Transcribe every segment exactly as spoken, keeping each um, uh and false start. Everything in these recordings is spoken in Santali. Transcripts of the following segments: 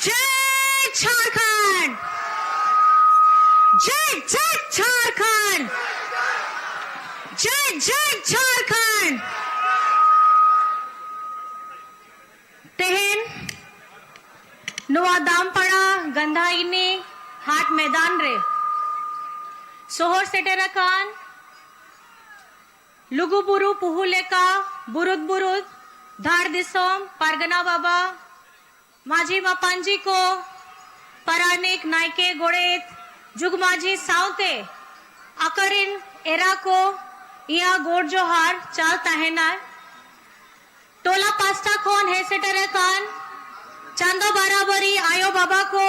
ᱡᱟᱭ ᱡᱷᱟᱲᱠᱷᱚᱸᱰ, ᱡᱟᱭ ᱡᱟᱭ ᱡᱷᱟᱲᱠᱷᱚᱸᱰ, ᱡᱟᱭ ᱡᱟᱭ ᱡᱷᱟᱲᱠᱷᱚᱸᱰ᱾ ᱛᱮᱦᱮᱧ ᱱᱚᱣᱟ ᱫᱟᱢᱯᱟᱲᱟ ᱜᱟᱱᱫᱷᱟᱭᱤᱱᱤ ᱦᱟᱴ ᱢᱮᱫᱟᱱ ᱨᱮ ᱥᱚᱦᱚᱨ ᱥᱮᱴᱮᱨ ᱟᱠᱟᱱ ᱞᱩᱜᱩ ᱵᱩᱨᱩ ᱯᱩᱦᱩ ᱞᱮᱠᱟ ᱵᱩᱨᱩᱫ ᱵᱩᱨᱩᱫ ᱫᱷᱟᱲ ᱫᱤᱥᱚᱢ ᱯᱟᱨᱜᱟᱱᱟ ᱵᱟᱵᱟ, ᱢᱟᱹᱡᱷᱤ ᱢᱟᱯᱟᱧᱡᱤ ᱠᱚ, ᱯᱟᱨᱟᱱᱤᱠ, ᱱᱟᱭᱠᱮ, ᱜᱚᱰᱮᱛ, ᱡᱩᱜᱽ ᱢᱟᱹᱡᱷᱤ ᱥᱟᱶᱛᱮ ᱟᱠᱚᱨᱤᱱ ᱮᱨᱟ ᱠᱚ ᱤᱧᱟᱹᱜ ᱜᱚᱰ ᱡᱚᱦᱟᱨ ᱪᱟᱞ ᱛᱟᱦᱮᱱᱟ᱾ ᱴᱚᱞᱟ ᱯᱟᱥᱴᱟ ᱠᱷᱚᱱ ᱦᱮᱡ ᱥᱮᱴᱮᱨ ᱟᱠᱟᱱ ᱪᱟᱸᱫᱚ ᱵᱟᱨᱟᱵᱟᱨᱤ ᱟᱭᱳ ᱵᱟᱵᱟ ᱠᱚ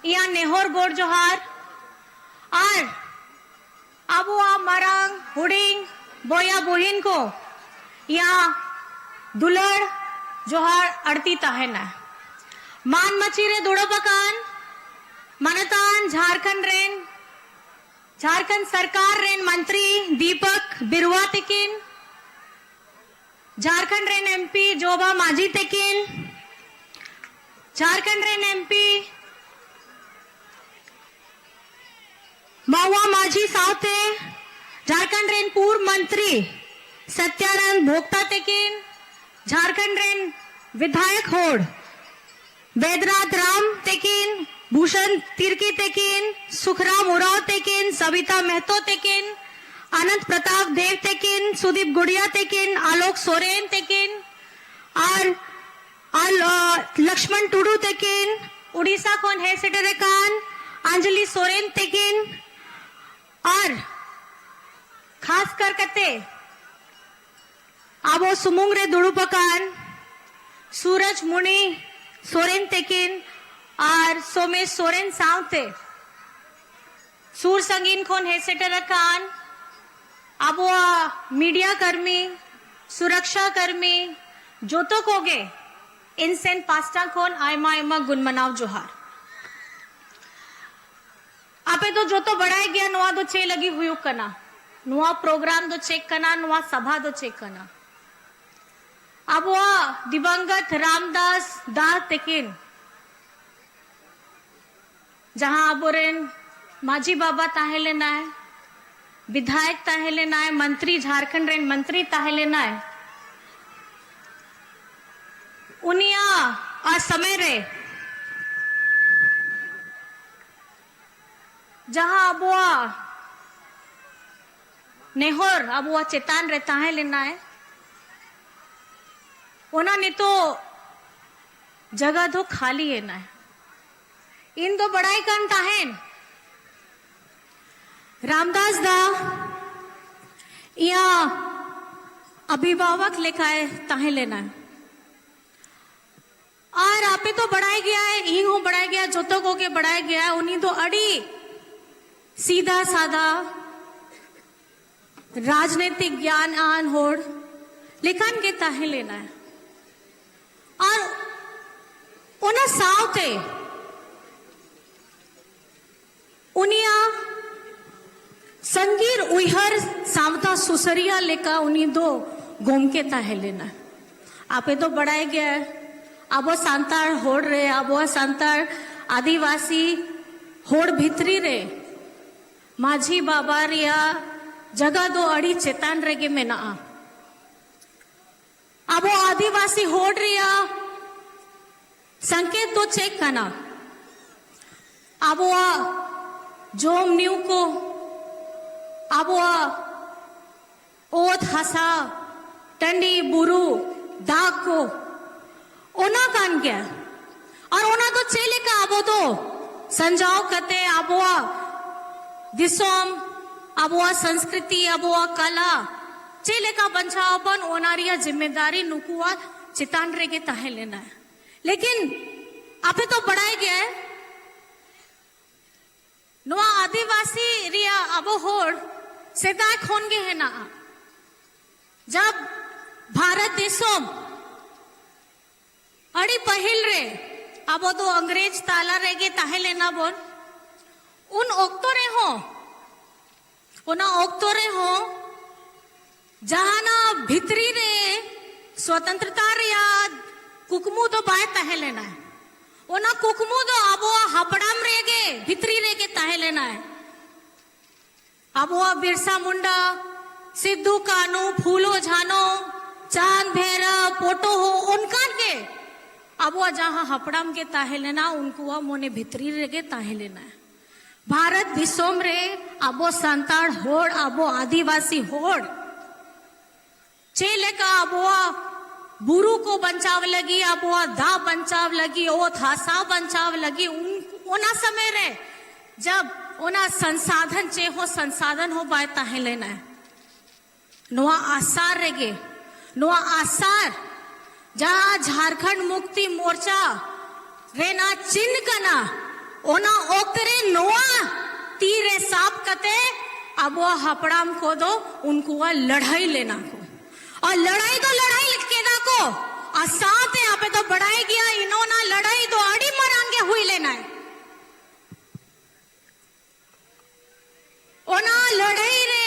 ᱤᱧᱟᱹᱜ ᱱᱮᱦᱚᱨ ᱜᱚᱰ ᱡᱚᱦᱟᱨ ᱟᱨ ᱟᱵᱚᱣᱟᱜ ᱢᱟᱨᱟᱝ ᱦᱩᱰᱤᱧ ᱵᱚᱭᱦᱟ ᱵᱩᱦᱤᱱ ᱠᱚ ᱤᱧᱟᱹᱜ ᱫᱩᱞᱟᱹᱲ ᱡᱚᱦᱟᱨ ᱟᱹᱲᱛᱤ ᱛᱟᱦᱮᱱᱟ᱾ ᱢᱟᱱ ᱢᱟᱹᱪᱤ ᱨᱮ ᱫᱩᱲᱩᱵ ᱟᱠᱟᱱ ᱢᱟᱱᱚᱛᱟᱱ ᱡᱷᱟᱲᱠᱷᱚᱸᱰ ᱨᱮᱱ, ᱡᱷᱟᱲᱠᱷᱚᱸᱰ ᱥᱚᱨᱠᱟᱨ ᱨᱮᱱ ᱢᱚᱱᱛᱨᱤ ᱫᱤᱯᱚᱠ ᱵᱤᱨᱣᱟ ᱛᱤᱠᱤᱱ, ᱡᱷᱟᱲᱠᱷᱚᱸᱰ ᱨᱮᱱ ᱮᱢᱯᱤ ᱡᱳᱵᱟ ᱢᱟᱹᱡᱷᱤ ᱛᱤᱠᱤᱱ, ᱡᱷᱟᱲᱠᱷᱚᱸᱰ ᱨᱮᱱ ᱮᱢᱯᱤ ᱢᱟᱣᱟ ᱢᱟᱹᱡᱷᱤ ᱥᱟᱶᱛᱮ ᱡᱷᱟᱲᱠᱷᱚᱸᱰ ᱨᱮᱱ ᱯᱩᱨᱵ ᱢᱚᱱᱛᱨᱤ ᱥᱚᱛᱭᱟᱱᱟᱱᱫ ᱵᱷᱳᱠᱛᱟ ᱛᱤᱠᱤᱱ, ᱡᱷᱟᱲᱠᱷᱚᱸᱰ ᱨᱮᱱ ᱵᱤᱫᱷᱟᱭᱚᱠ ᱦᱚᱲ ᱵᱮᱫᱨᱟᱛ ᱨᱟᱢ ᱛᱤᱠᱤᱱ, ᱵᱷᱩᱥᱚᱱ ᱛᱤᱨᱠᱤ ᱛᱤᱠᱤᱱ, ᱥᱩᱠᱷᱨᱟᱢ ᱩᱨᱟᱣ ᱛᱤᱠᱤᱱ, ᱥᱟᱵᱤᱛᱟ ᱢᱮᱦᱛᱚ ᱛᱤᱠᱤᱱ, ᱟᱱᱚᱱᱫ ᱯᱨᱚᱛᱟᱯ ᱫᱮᱵ ᱛᱤᱠᱤᱱ, ᱥᱩᱫᱤᱯ ᱜᱩᱰᱤᱭᱟ ᱛᱤᱠᱤᱱ, ᱟᱞᱳᱠ ᱥᱚᱨᱮᱱ ᱛᱤᱠᱤᱱ ᱟᱨ, ᱟᱨ, ᱟ, ᱞᱚᱠᱥᱢᱚᱱ ᱴᱩᱰᱩ ᱛᱤᱠᱤᱱ, ᱩᱰᱤᱥᱟ ᱠᱷᱚᱱ ᱦᱮᱡ ᱥᱮᱴᱮᱨ ᱟᱠᱟᱱ ᱟᱧᱡᱚᱞᱤ ᱥᱚᱨᱮᱱ ᱛᱤᱠᱤᱱ ᱟᱨ ᱠᱷᱟᱥ ᱠᱟᱨ ᱠᱟᱛᱮ ᱟᱵᱚ ᱥᱩᱢᱩᱝ ᱨᱮ ᱫᱩᱲᱩᱵ ᱟᱠᱟᱱ ᱥᱩᱨᱚᱡᱽ ᱢᱩᱱᱤ ᱥᱚᱨᱮᱱ ᱛᱤᱠᱤᱱ ᱟᱨ ᱥᱳᱢᱮᱥ ᱥᱚᱨᱮᱱ ᱥᱟᱶᱛᱮ ᱥᱩᱨ ᱥᱟᱺᱜᱤᱧ ᱠᱷᱚᱱ ᱦᱮᱡ ᱥᱮᱴᱮᱨ ᱟᱠᱟᱱ ᱟᱵᱚᱣᱟᱜ ᱢᱤᱰᱤᱭᱟ ᱠᱟᱹᱨᱢᱤ, ᱥᱩᱨᱚᱠᱥᱟ ᱠᱟᱹᱨᱢᱤ, ᱡᱚᱛᱚ ᱠᱚᱜᱮ ᱤᱧ ᱥᱮᱱ ᱯᱟᱥᱴᱟ ᱠᱷᱚᱱ ᱟᱭᱢᱟ ᱟᱭᱢᱟ ᱜᱩᱱ ᱢᱟᱱᱟᱣ ᱡᱚᱦᱟᱨ᱾ ᱟᱯᱮ ᱫᱚ ᱡᱚᱛᱚ ᱵᱟᱲᱟᱭ ᱜᱮᱭᱟ ᱱᱚᱣᱟ ᱫᱚ ᱪᱮᱫ ᱞᱟᱹᱜᱤᱫ ᱦᱩᱭᱩᱜ ᱠᱟᱱᱟ, ᱱᱚᱣᱟ ᱯᱨᱳᱜᱨᱟᱢ ᱫᱚ ᱪᱮᱫ ᱠᱟᱱᱟ, ᱱᱚᱣᱟ ᱥᱟᱵᱷᱟ ᱫᱚ ᱪᱮᱫ ᱠᱟᱱᱟ᱾ ᱟᱵᱚᱣᱟᱜ ᱫᱤᱵᱚᱝᱜᱚᱛ ᱨᱟᱢᱫᱟᱥ ᱫᱟ ᱛᱟᱹᱠᱤᱱ, ᱡᱟᱦᱟᱸ ᱟᱵᱚᱨᱮᱱ ᱢᱟᱹᱡᱷᱤ ᱵᱟᱵᱟ ᱛᱟᱦᱮᱸ ᱞᱮᱱᱟᱭ, ᱵᱤᱫᱷᱟᱭᱚᱠ ᱛᱟᱦᱮᱸ ᱞᱮᱱᱟᱭ, ᱢᱚᱱᱛᱨᱤ, ᱡᱷᱟᱲᱠᱷᱚᱸᱰ ᱨᱮᱱ ᱢᱚᱱᱛᱨᱤ ᱛᱟᱦᱮᱸ ᱞᱮᱱᱟᱭ, ᱩᱱᱤᱭᱟᱜ ᱟᱨ ᱥᱚᱢᱚᱭ ᱨᱮ ᱡᱟᱦᱟᱸ ᱟᱵᱚᱣᱟᱜ ᱱᱮᱦᱚᱨ ᱟᱵᱚᱣᱟᱜ ᱪᱮᱛᱟᱱ ᱨᱮ ᱛᱟᱦᱮᱸ ᱞᱮᱱᱟᱭ, ᱚᱱᱟ ᱱᱤᱛᱚᱜ ᱡᱟᱭᱜᱟ ᱫᱚ ᱠᱷᱟᱹᱞᱤ ᱮᱱᱟᱭ᱾ ᱤᱧ ᱫᱚ ᱵᱟᱲᱟᱭ ᱠᱟᱱ ᱛᱟᱦᱮᱱ ᱨᱟᱢᱫᱟᱥ ᱫᱟ ᱤᱧᱟᱹᱜ ᱚᱵᱷᱤᱵᱷᱟᱵᱚᱠ ᱞᱮᱠᱟᱭ ᱛᱟᱦᱮᱸ ᱞᱮᱱᱟ᱾ ᱟᱨ ᱟᱯᱮ ᱫᱚ ᱵᱟᱲᱟᱭ ᱜᱮᱭᱟᱭ, ᱤᱧ ᱦᱚᱸ ᱵᱟᱲᱟᱭ ᱜᱮᱭᱟ, ᱡᱚᱛᱚ ᱠᱚᱜᱮ ᱵᱟᱲᱟᱭ ᱜᱮᱭᱟ, ᱩᱱᱤ ᱫᱚ ᱟᱹᱰᱤ ᱥᱤᱫᱷᱟ ᱥᱟᱫᱟ ᱨᱟᱡᱽᱱᱤᱛᱤᱠ ᱜᱮᱭᱟᱱ ᱟᱱ ᱦᱚᱲ ᱞᱮᱠᱟᱱ ᱜᱮ ᱛᱟᱦᱮᱸ ᱞᱮᱱᱟᱭ᱾ ᱟᱨ ᱚᱱᱟ ᱥᱟᱶᱛᱮ ᱩᱱᱤᱭᱟᱜ ᱥᱟᱸᱜᱤᱨ ᱩᱭᱦᱟᱹᱨ ᱥᱟᱶᱛᱟ ᱥᱩᱥᱟᱹᱨᱤᱭᱟᱹ ᱞᱮᱠᱟ ᱩᱱᱤ ᱫᱚ ᱜᱚᱢᱠᱮ ᱛᱟᱦᱮᱸ ᱞᱮᱱᱟ᱾ ᱟᱯᱮ ᱫᱚ ᱵᱟᱲᱟᱭ ᱜᱮᱭᱟ, ᱟᱵᱚ ᱥᱟᱱᱛᱟᱲ ᱦᱚᱲ ᱨᱮ, ᱟᱵᱚ ᱥᱟᱱᱛᱟᱲ ᱟᱹᱫᱤᱵᱟᱹᱥᱤ ᱦᱚᱲ ᱵᱷᱤᱛᱨᱤ ᱨᱮ ᱢᱟᱹᱡᱷᱤ ᱵᱟᱵᱟ ᱨᱮᱭᱟᱜ ᱡᱟᱭᱜᱟ ᱫᱚ ᱟᱹᱰᱤ ᱪᱮᱛᱟᱱ ᱨᱮᱜᱮ ᱢᱮᱱᱟᱜᱼᱟ᱾ ᱟᱵᱚ ᱟᱹᱫᱤᱵᱟᱹᱥᱤ ᱦᱚᱲ ᱨᱮᱭᱟᱜ ᱥᱚᱝᱠᱮᱛ ᱫᱚ ᱪᱮᱫ ᱠᱟᱱᱟ? ᱟᱵᱚᱣᱟᱜ ᱡᱚᱢ ᱧᱩ ᱠᱚ, ᱟᱵᱚᱣᱟᱜ ᱚᱛ ᱦᱟᱥᱟ, ᱴᱟᱺᱰᱤ ᱵᱩᱨᱩ, ᱫᱟᱜ ᱠᱚ, ᱚᱱᱟ ᱠᱟᱱ ᱜᱮᱭᱟ᱾ ᱟᱨ ᱚᱱᱟ ᱫᱚ ᱪᱮᱫ ᱞᱮᱠᱟ ᱟᱵᱚ ᱫᱚ ᱥᱟᱧᱡᱟᱣ ᱠᱟᱛᱮ ᱟᱵᱚᱣᱟᱜ ᱫᱤᱥᱚᱢ, ᱟᱵᱚᱣᱟᱜ ᱥᱚᱝᱥᱠᱨᱤᱛᱤ, ᱟᱵᱚᱣᱟᱜ ᱠᱟᱞᱟ ᱪᱮᱫ ᱞᱮᱠᱟ ᱵᱟᱧᱪᱟᱣ ᱟᱵᱚᱱ, ᱚᱱᱟ ᱨᱮᱭᱟᱜ ᱡᱤᱢᱢᱮᱫᱟᱨᱤ ᱱᱩᱠᱩᱣᱟᱜ ᱪᱮᱛᱟᱱ ᱨᱮᱜᱮ ᱛᱟᱦᱮᱸ ᱞᱮᱱᱟ᱾ ᱞᱮᱠᱤᱱ ᱟᱯᱮ ᱫᱚ ᱵᱟᱲᱟᱭ ᱜᱮᱭᱟ, ᱱᱚᱣᱟ ᱟᱹᱫᱤᱵᱟᱹᱥᱤ ᱨᱮᱭᱟᱜ ᱟᱵᱚ ᱦᱚᱲ ᱥᱮᱫᱟᱭ ᱠᱷᱚᱱ ᱜᱮ ᱦᱮᱱᱟᱜᱼᱟ᱾ ᱡᱟᱵ ᱵᱷᱟᱨᱚᱛ ᱫᱤᱥᱚᱢ ᱟᱹᱰᱤ ᱯᱟᱹᱦᱤᱞ ᱨᱮ ᱟᱵᱚ ᱫᱚ ᱤᱝᱨᱮᱡᱽ ᱛᱟᱞᱟ ᱨᱮᱜᱮ ᱛᱟᱦᱮᱸ ᱞᱮᱱᱟ ᱵᱚᱱ, ᱩᱱ ᱚᱠᱛᱚ ᱨᱮᱦᱚᱸ, ᱚᱱᱟ ᱚᱠᱛᱚ ᱨᱮᱦᱚᱸ ᱡᱟᱦᱟᱱᱟᱜ ᱵᱷᱤᱛᱨᱤ ᱨᱮ ᱥᱚᱛᱚᱱᱛᱨᱚᱛᱟ ᱨᱮᱭᱟᱜ ᱠᱩᱠᱢᱩ ᱫᱚ ᱵᱟᱭ ᱛᱟᱦᱮᱸ ᱞᱮᱱᱟ᱾ ᱚᱱᱟ ᱠᱩᱠᱢᱩ ᱫᱚ ᱟᱵᱚᱣᱟᱜ ᱦᱟᱯᱲᱟᱢ ᱨᱮᱜᱮ, ᱵᱷᱤᱛᱨᱤ ᱨᱮᱜᱮ ᱛᱟᱦᱮᱸ ᱞᱮᱱᱟ᱾ ᱟᱵᱚᱣᱟᱜ ᱵᱤᱨᱥᱟ ᱢᱩᱱᱰᱟ, ᱥᱤᱫᱷᱩ ᱠᱟᱹᱱᱦᱩ, ᱯᱷᱩᱞᱳ ᱡᱷᱟᱱᱳ, ᱪᱟᱸᱫᱽ ᱵᱷᱮᱨᱟ, ᱯᱚᱴᱳ ᱦᱚᱸ ᱚᱱᱠᱟᱱ ᱜᱮ ᱟᱵᱚᱣᱟᱜ ᱡᱟᱦᱟᱸ ᱦᱟᱯᱲᱟᱢ ᱜᱮ ᱛᱟᱦᱮᱸ ᱞᱮᱱᱟ, ᱩᱱᱠᱩᱣᱟᱜ ᱢᱚᱱᱮ ᱵᱷᱤᱛᱨᱤ ᱨᱮᱜᱮ ᱛᱟᱦᱮᱸ ᱞᱮᱱᱟ᱾ ᱵᱷᱟᱨᱚᱛ ᱫᱤᱥᱚᱢ ᱨᱮ ᱟᱵᱚ ᱥᱟᱱᱛᱟᱲ ᱦᱚᱲ, ᱟᱵᱚ ᱟᱹᱫᱤᱵᱟᱹᱥᱤ ᱦᱚᱲ ᱪᱮᱫ ᱞᱮᱠᱟ ᱟᱵᱚᱣᱟᱜ ᱵᱩᱨᱩ ᱠᱚ ᱵᱟᱧᱪᱟᱣ ᱞᱟᱹᱜᱤᱫ, ᱟᱵᱚᱣᱟᱜ ᱫᱟᱜ ᱵᱟᱧᱪᱟᱣ ᱞᱟᱹᱜᱤᱫ, ᱚᱛ ᱦᱟᱥᱟ ᱵᱟᱧᱪᱟᱣ ᱞᱟᱹᱜᱤᱫ, ᱩᱱ-, ᱚᱱᱟ ᱥᱚᱢᱚᱭ ᱨᱮ ᱡᱟᱵ ᱚᱱᱟ ᱥᱚᱝᱥᱟᱫᱷᱚᱱ, ᱪᱮᱫ ᱦᱚᱸ ᱥᱚᱝᱥᱟᱫᱷᱚᱱ ᱦᱚᱸ ᱵᱟᱭ ᱛᱟᱦᱮᱸ ᱞᱮᱱᱟ᱾ ᱱᱚᱣᱟ ᱟᱥᱟᱨ ᱨᱮᱜᱮ, ᱱᱚᱣᱟ ᱟᱥᱟᱨ ᱡᱟᱦᱟᱸ ᱡᱷᱟᱨᱠᱷᱚᱸᱰ ᱢᱩᱠᱛᱤ ᱢᱳᱨᱪᱟ ᱨᱮᱱᱟᱜ ᱪᱤᱱᱦ ᱠᱟᱱᱟ, ᱚᱱᱟ ᱚᱠᱛᱮ ᱨᱮ ᱱᱚᱣᱟ ᱛᱤ ᱨᱮ ᱥᱟᱵ ᱠᱟᱛᱮ ᱟᱵᱚᱣᱟᱜ ᱦᱟᱯᱲᱟᱢ ᱠᱚᱫᱚ ᱩᱱᱠᱩᱣᱟᱜ ᱞᱟᱹᱲᱦᱟᱹᱭ ᱞᱮᱱᱟ ᱠᱚ᱾ ᱟᱨ ᱞᱟᱹᱲᱦᱟᱹᱭ ᱫᱚ ᱞᱟᱹᱲᱦᱟᱹᱭ ᱠᱮᱫᱟ ᱠᱚ, ᱟᱨ ᱥᱟᱶᱛᱮ ᱟᱯᱮ ᱫᱚ ᱵᱟᱲᱟᱭ ᱜᱮᱭᱟ, ᱤᱱᱚᱱᱟ ᱞᱟᱹᱲᱦᱟᱹᱭ ᱫᱚ ᱟᱹᱰᱤ ᱢᱟᱨᱟᱝ ᱜᱮ ᱦᱩᱭ ᱞᱮᱱᱟᱭ᱾ ᱚᱱᱟ ᱞᱟᱹᱲᱦᱟᱹᱭ ᱨᱮ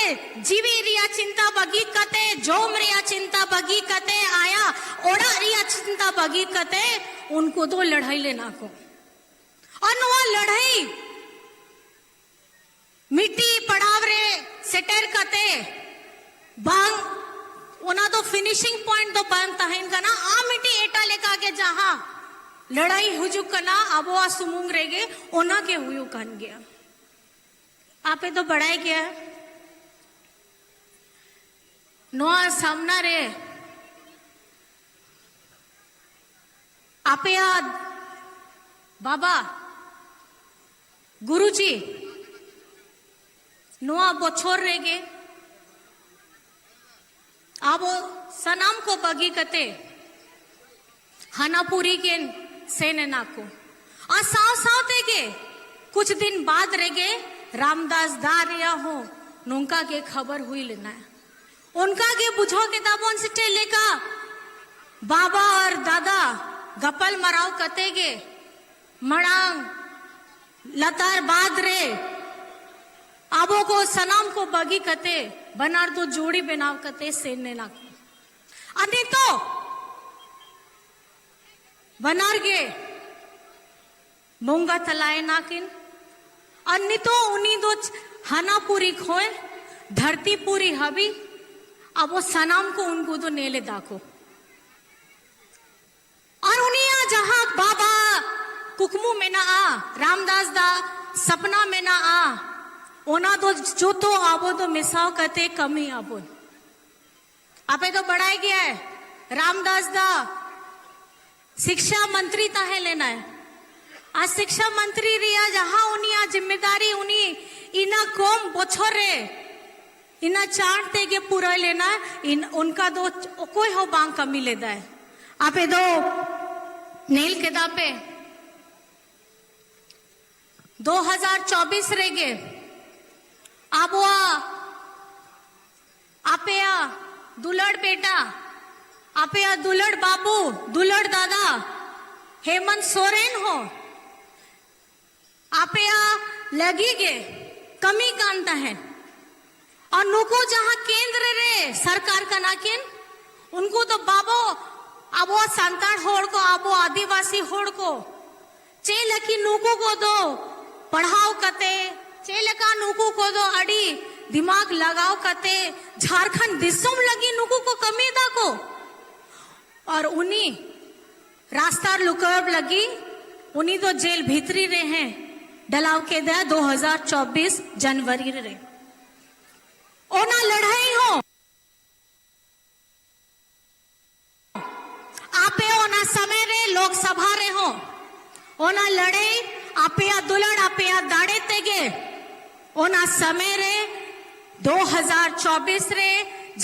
ᱡᱤᱣᱤ ᱨᱮᱭᱟᱜ ᱪᱤᱱᱛᱟ ᱵᱟᱹᱜᱤ ᱠᱟᱛᱮ, ᱡᱚᱢ ᱨᱮᱭᱟᱜ ᱪᱤᱱᱛᱟ ᱵᱟᱹᱜᱤ ᱠᱟᱛᱮ, ᱟᱭᱟᱜ ᱚᱲᱟᱜ ᱨᱮᱭᱟᱜ ᱪᱤᱱᱛᱟ ᱵᱟᱹᱜᱤ ᱠᱟᱛᱮ ᱩᱱᱠᱩ ᱫᱚ ᱞᱟᱹᱲᱦᱟᱹᱭ ᱞᱮᱱᱟ ᱠᱚ᱾ ᱟᱨ ᱱᱚᱣᱟ ᱞᱟᱹᱲᱦᱟᱹᱭ ᱢᱤᱫᱴᱤᱡ ᱯᱟᱲᱟᱣ ᱨᱮ ᱥᱮᱴᱮᱨ ᱠᱟᱛᱮ ᱵᱟᱝ, ᱚᱱᱟ ᱫᱚ finishing point ᱫᱚ ᱵᱟᱝ ᱛᱟᱦᱮᱱ ᱠᱟᱱᱟ᱾ ᱟᱨ ᱢᱤᱫᱴᱤᱡ ᱮᱴᱟᱜ ᱞᱮᱠᱟ ᱜᱮ ᱡᱟᱦᱟᱸ ᱞᱟᱹᱲᱦᱟᱹᱭ ᱦᱤᱡᱩᱜ ᱠᱟᱱᱟ ᱟᱵᱚᱣᱟᱜ ᱥᱩᱢᱩᱝ ᱨᱮᱜᱮ, ᱚᱱᱟ ᱜᱮ ᱦᱩᱭᱩᱜ ᱠᱟᱱ ᱜᱮᱭᱟ᱾ ᱟᱯᱮ ᱫᱚ ᱵᱟᱲᱟᱭ ᱜᱮᱭᱟ, ᱱᱚᱣᱟ ᱥᱟᱢᱱᱟ ᱨᱮ ᱟᱯᱮᱭᱟᱜ ᱵᱟᱵᱟ ᱜᱩᱨᱩᱡᱤ ᱱᱚᱣᱟ ᱵᱚᱪᱷᱚᱨ ᱨᱮᱜᱮ ᱟᱵᱚ ᱥᱟᱱᱟᱢ ᱠᱚ ᱵᱟᱹᱜᱤ ᱠᱟᱛᱮ ᱦᱟᱱᱟᱯᱩᱨᱤ ᱠᱤᱱ ᱥᱮᱱ ᱮᱱᱟ ᱠᱚ᱾ ᱟᱨ ᱥᱟᱶ ᱥᱟᱶ ᱛᱮᱜᱮ ᱠᱩᱪ ᱫᱤᱱ ᱵᱟᱫ ᱨᱮᱜᱮ ᱨᱟᱢᱫᱟᱥ ᱫᱟ ᱨᱮᱭᱟᱜ ᱦᱚᱸ ᱱᱚᱝᱠᱟ ᱜᱮ ᱠᱷᱚᱵᱚᱨ ᱦᱩᱭ ᱞᱮᱱᱟ᱾ ᱚᱱᱠᱟ ᱜᱮ ᱵᱩᱡᱷᱟᱹᱣ ᱠᱮᱫᱟ ᱵᱚᱱ ᱥᱮ ᱪᱮᱫ ᱞᱮᱠᱟ ᱵᱟᱵᱟ ᱟᱨ ᱫᱟᱫᱟ ᱜᱟᱯᱟᱞ ᱢᱟᱨᱟᱣ ᱠᱟᱛᱮ ᱜᱮ ᱢᱟᱲᱟᱝ ᱞᱟᱛᱟᱨ ᱵᱟᱫ ᱨᱮ ᱟᱵᱚ ᱠᱚ ᱥᱟᱱᱟᱢ ᱠᱚ ᱵᱟᱹᱜᱤ ᱠᱟᱛᱮ ᱵᱟᱱᱟᱨ ᱫᱚ ᱡᱳᱲᱤ ᱵᱮᱱᱟᱣ ᱠᱟᱛᱮ ᱥᱮᱱ ᱞᱮᱱᱟ ᱠᱚ᱾ ᱟᱨ ᱱᱤᱛᱚᱜ ᱵᱟᱱᱟᱨ ᱜᱮ ᱵᱚᱸᱜᱟ ᱛᱟᱞᱟᱭᱮᱱᱟ ᱠᱤᱱ᱾ ᱟᱨ ᱱᱤᱛᱚᱜ ᱩᱱᱤ ᱫᱚ ᱦᱟᱱᱟ ᱯᱩᱨᱤ ᱠᱷᱚᱱ ᱫᱷᱟᱹᱨᱛᱤ ᱯᱩᱨᱤ ᱦᱟᱹᱵᱤᱡ ᱟᱵᱚ ᱥᱟᱱᱟᱢ ᱠᱚ ᱩᱱᱠᱩ ᱫᱚ ᱧᱮᱞ ᱮᱫᱟ ᱠᱚ᱾ ᱟᱨ ᱩᱱᱤᱭᱟᱜ ᱡᱟᱦᱟᱸ ᱵᱟᱵᱟ ᱠᱩᱠᱢᱩ ᱢᱮᱱᱟᱜᱼᱟ, ᱨᱟᱢᱫᱟᱥ ᱫᱟ ᱥᱟᱯᱱᱟ ᱢᱮᱱᱟᱜᱼᱟ, ᱚᱱᱟ ᱫᱚ ᱡᱚᱛᱚ ᱟᱵᱚ ᱫᱚ ᱢᱮᱥᱟᱣ ᱠᱟᱛᱮ ᱠᱟᱹᱢᱤ ᱟᱵᱚᱱ᱾ ᱟᱯᱮ ᱫᱚ ᱵᱟᱲᱟᱭ ᱜᱮᱭᱟ, ᱨᱟᱢᱫᱟᱥ ᱫᱟ ᱥᱤᱠᱥᱟ ᱢᱚᱱᱛᱨᱤ ᱛᱟᱦᱮᱸ ᱞᱮᱱᱟᱭ᱾ ᱟᱨ ᱥᱤᱠᱥᱟ ᱢᱚᱱᱛᱨᱤ ᱨᱮᱭᱟᱜ ᱡᱟᱦᱟᱸ ᱩᱱᱤᱭᱟᱜ ᱡᱤᱢᱢᱮᱫᱟᱨᱤ, ᱩᱱᱤ ᱤᱱᱟᱹ ᱠᱚᱢ ᱵᱚᱪᱷᱚᱨ ᱨᱮ, ᱤᱱᱟᱹ ᱪᱟᱬ ᱛᱮᱜᱮ ᱯᱩᱨᱟᱹᱣ ᱞᱮᱱᱟ᱾ ᱤᱱ-, ᱚᱱᱠᱟ ᱫᱚ ᱚᱠᱚᱭ ᱦᱚᱸ ᱵᱟᱝ ᱠᱟᱹᱢᱤ ᱞᱮᱫᱟᱭ᱾ ᱟᱯᱮ ᱫᱚ ᱧᱮᱞ ᱠᱮᱫᱟ ᱯᱮ, ᱫᱩ ᱦᱟᱡᱟᱨ ᱪᱚᱵᱵᱤᱥ ᱨᱮᱜᱮ ᱟᱵᱚᱣᱟᱜ, ᱟᱯᱮᱭᱟᱜ ᱫᱩᱞᱟᱹᱲ ᱵᱮᱴᱟ, ᱟᱯᱮᱭᱟᱜ ᱫᱩᱞᱟᱹᱲ ᱵᱟᱹᱵᱩ, ᱫᱩᱞᱟᱹᱲ ᱫᱟᱫᱟ ᱦᱮᱢᱚᱱᱛ ᱥᱚᱨᱮᱱ ᱦᱚᱸ ᱟᱯᱮᱭᱟᱜ ᱞᱟᱹᱜᱤᱫ ᱜᱮ ᱠᱟᱹᱢᱤ ᱠᱟᱱ ᱛᱟᱦᱮᱸᱱ᱾ ᱟᱨ ᱱᱩᱠᱩ ᱡᱟᱦᱟᱸ ᱠᱮᱱᱫᱨᱚ ᱨᱮ ᱥᱚᱨᱠᱟᱨ ᱠᱟᱱᱟ ᱠᱤᱱ, ᱩᱱᱠᱩ ᱫᱚ ᱵᱟᱵᱚ, ᱟᱵᱚ ᱥᱟᱱᱛᱟᱲ ᱦᱚᱲ ᱠᱚ, ᱟᱵᱚ ᱟᱹᱫᱤᱵᱟᱹᱥᱤ ᱦᱚᱲ ᱠᱚ ᱪᱮᱫ ᱞᱟᱹᱜᱤᱫ ᱱᱩᱠᱩ ᱠᱚᱫᱚ ᱯᱟᱲᱦᱟᱣ ᱠᱟᱛᱮ, ᱪᱮᱫ ᱞᱮᱠᱟ ᱱᱩᱠᱩ ᱠᱚᱫᱚ ᱟᱹᱰᱤ ᱫᱤᱢᱟᱜᱽ ᱞᱟᱜᱟᱣ ᱠᱟᱛᱮ ᱡᱷᱟᱲᱠᱷᱚᱸᱰ ᱫᱤᱥᱚᱢ ᱞᱟᱹᱜᱤᱫ ᱱᱩᱠᱩ ᱠᱚ ᱠᱟᱹᱢᱤᱭᱮᱫᱟ ᱠᱚ᱾ ᱟᱨ ᱩᱱᱤ ᱨᱟᱥᱛᱟ ᱞᱩᱠᱟᱹᱣ ᱞᱟᱹᱜᱤᱫ ᱩᱱᱤ ᱫᱚ ᱡᱮᱞ ᱵᱷᱤᱛᱨᱤ ᱨᱮ ᱦᱮᱸ ᱰᱟᱞᱟᱣ ᱠᱮᱫᱟ ᱫᱩ ᱦᱟᱡᱟᱨ ᱪᱚᱵᱵᱤᱥ ᱡᱟᱱᱩᱣᱟᱨᱤ ᱨᱮ᱾ ᱚᱱᱟ ᱞᱟᱹᱲᱦᱟᱹᱭ ᱦᱚᱸ ᱟᱯᱮ ᱚᱱᱟ ᱥᱚᱢᱚᱭ ᱨᱮ ᱞᱳᱠ ᱥᱚᱵᱷᱟ ᱨᱮᱦᱚᱸ ᱚᱱᱟ ᱞᱟᱹᱲᱦᱟᱹᱭ ᱟᱯᱮᱭᱟᱜ ᱫᱩᱞᱟᱹᱲ, ᱟᱯᱮᱭᱟᱜ ᱫᱟᱲᱮ ᱛᱮᱜᱮ ᱚᱱᱟ ᱥᱚᱢᱚᱭ ᱨᱮ ᱫᱩ ᱦᱟᱡᱟᱨ ᱪᱚᱵᱵᱤᱥ ᱨᱮ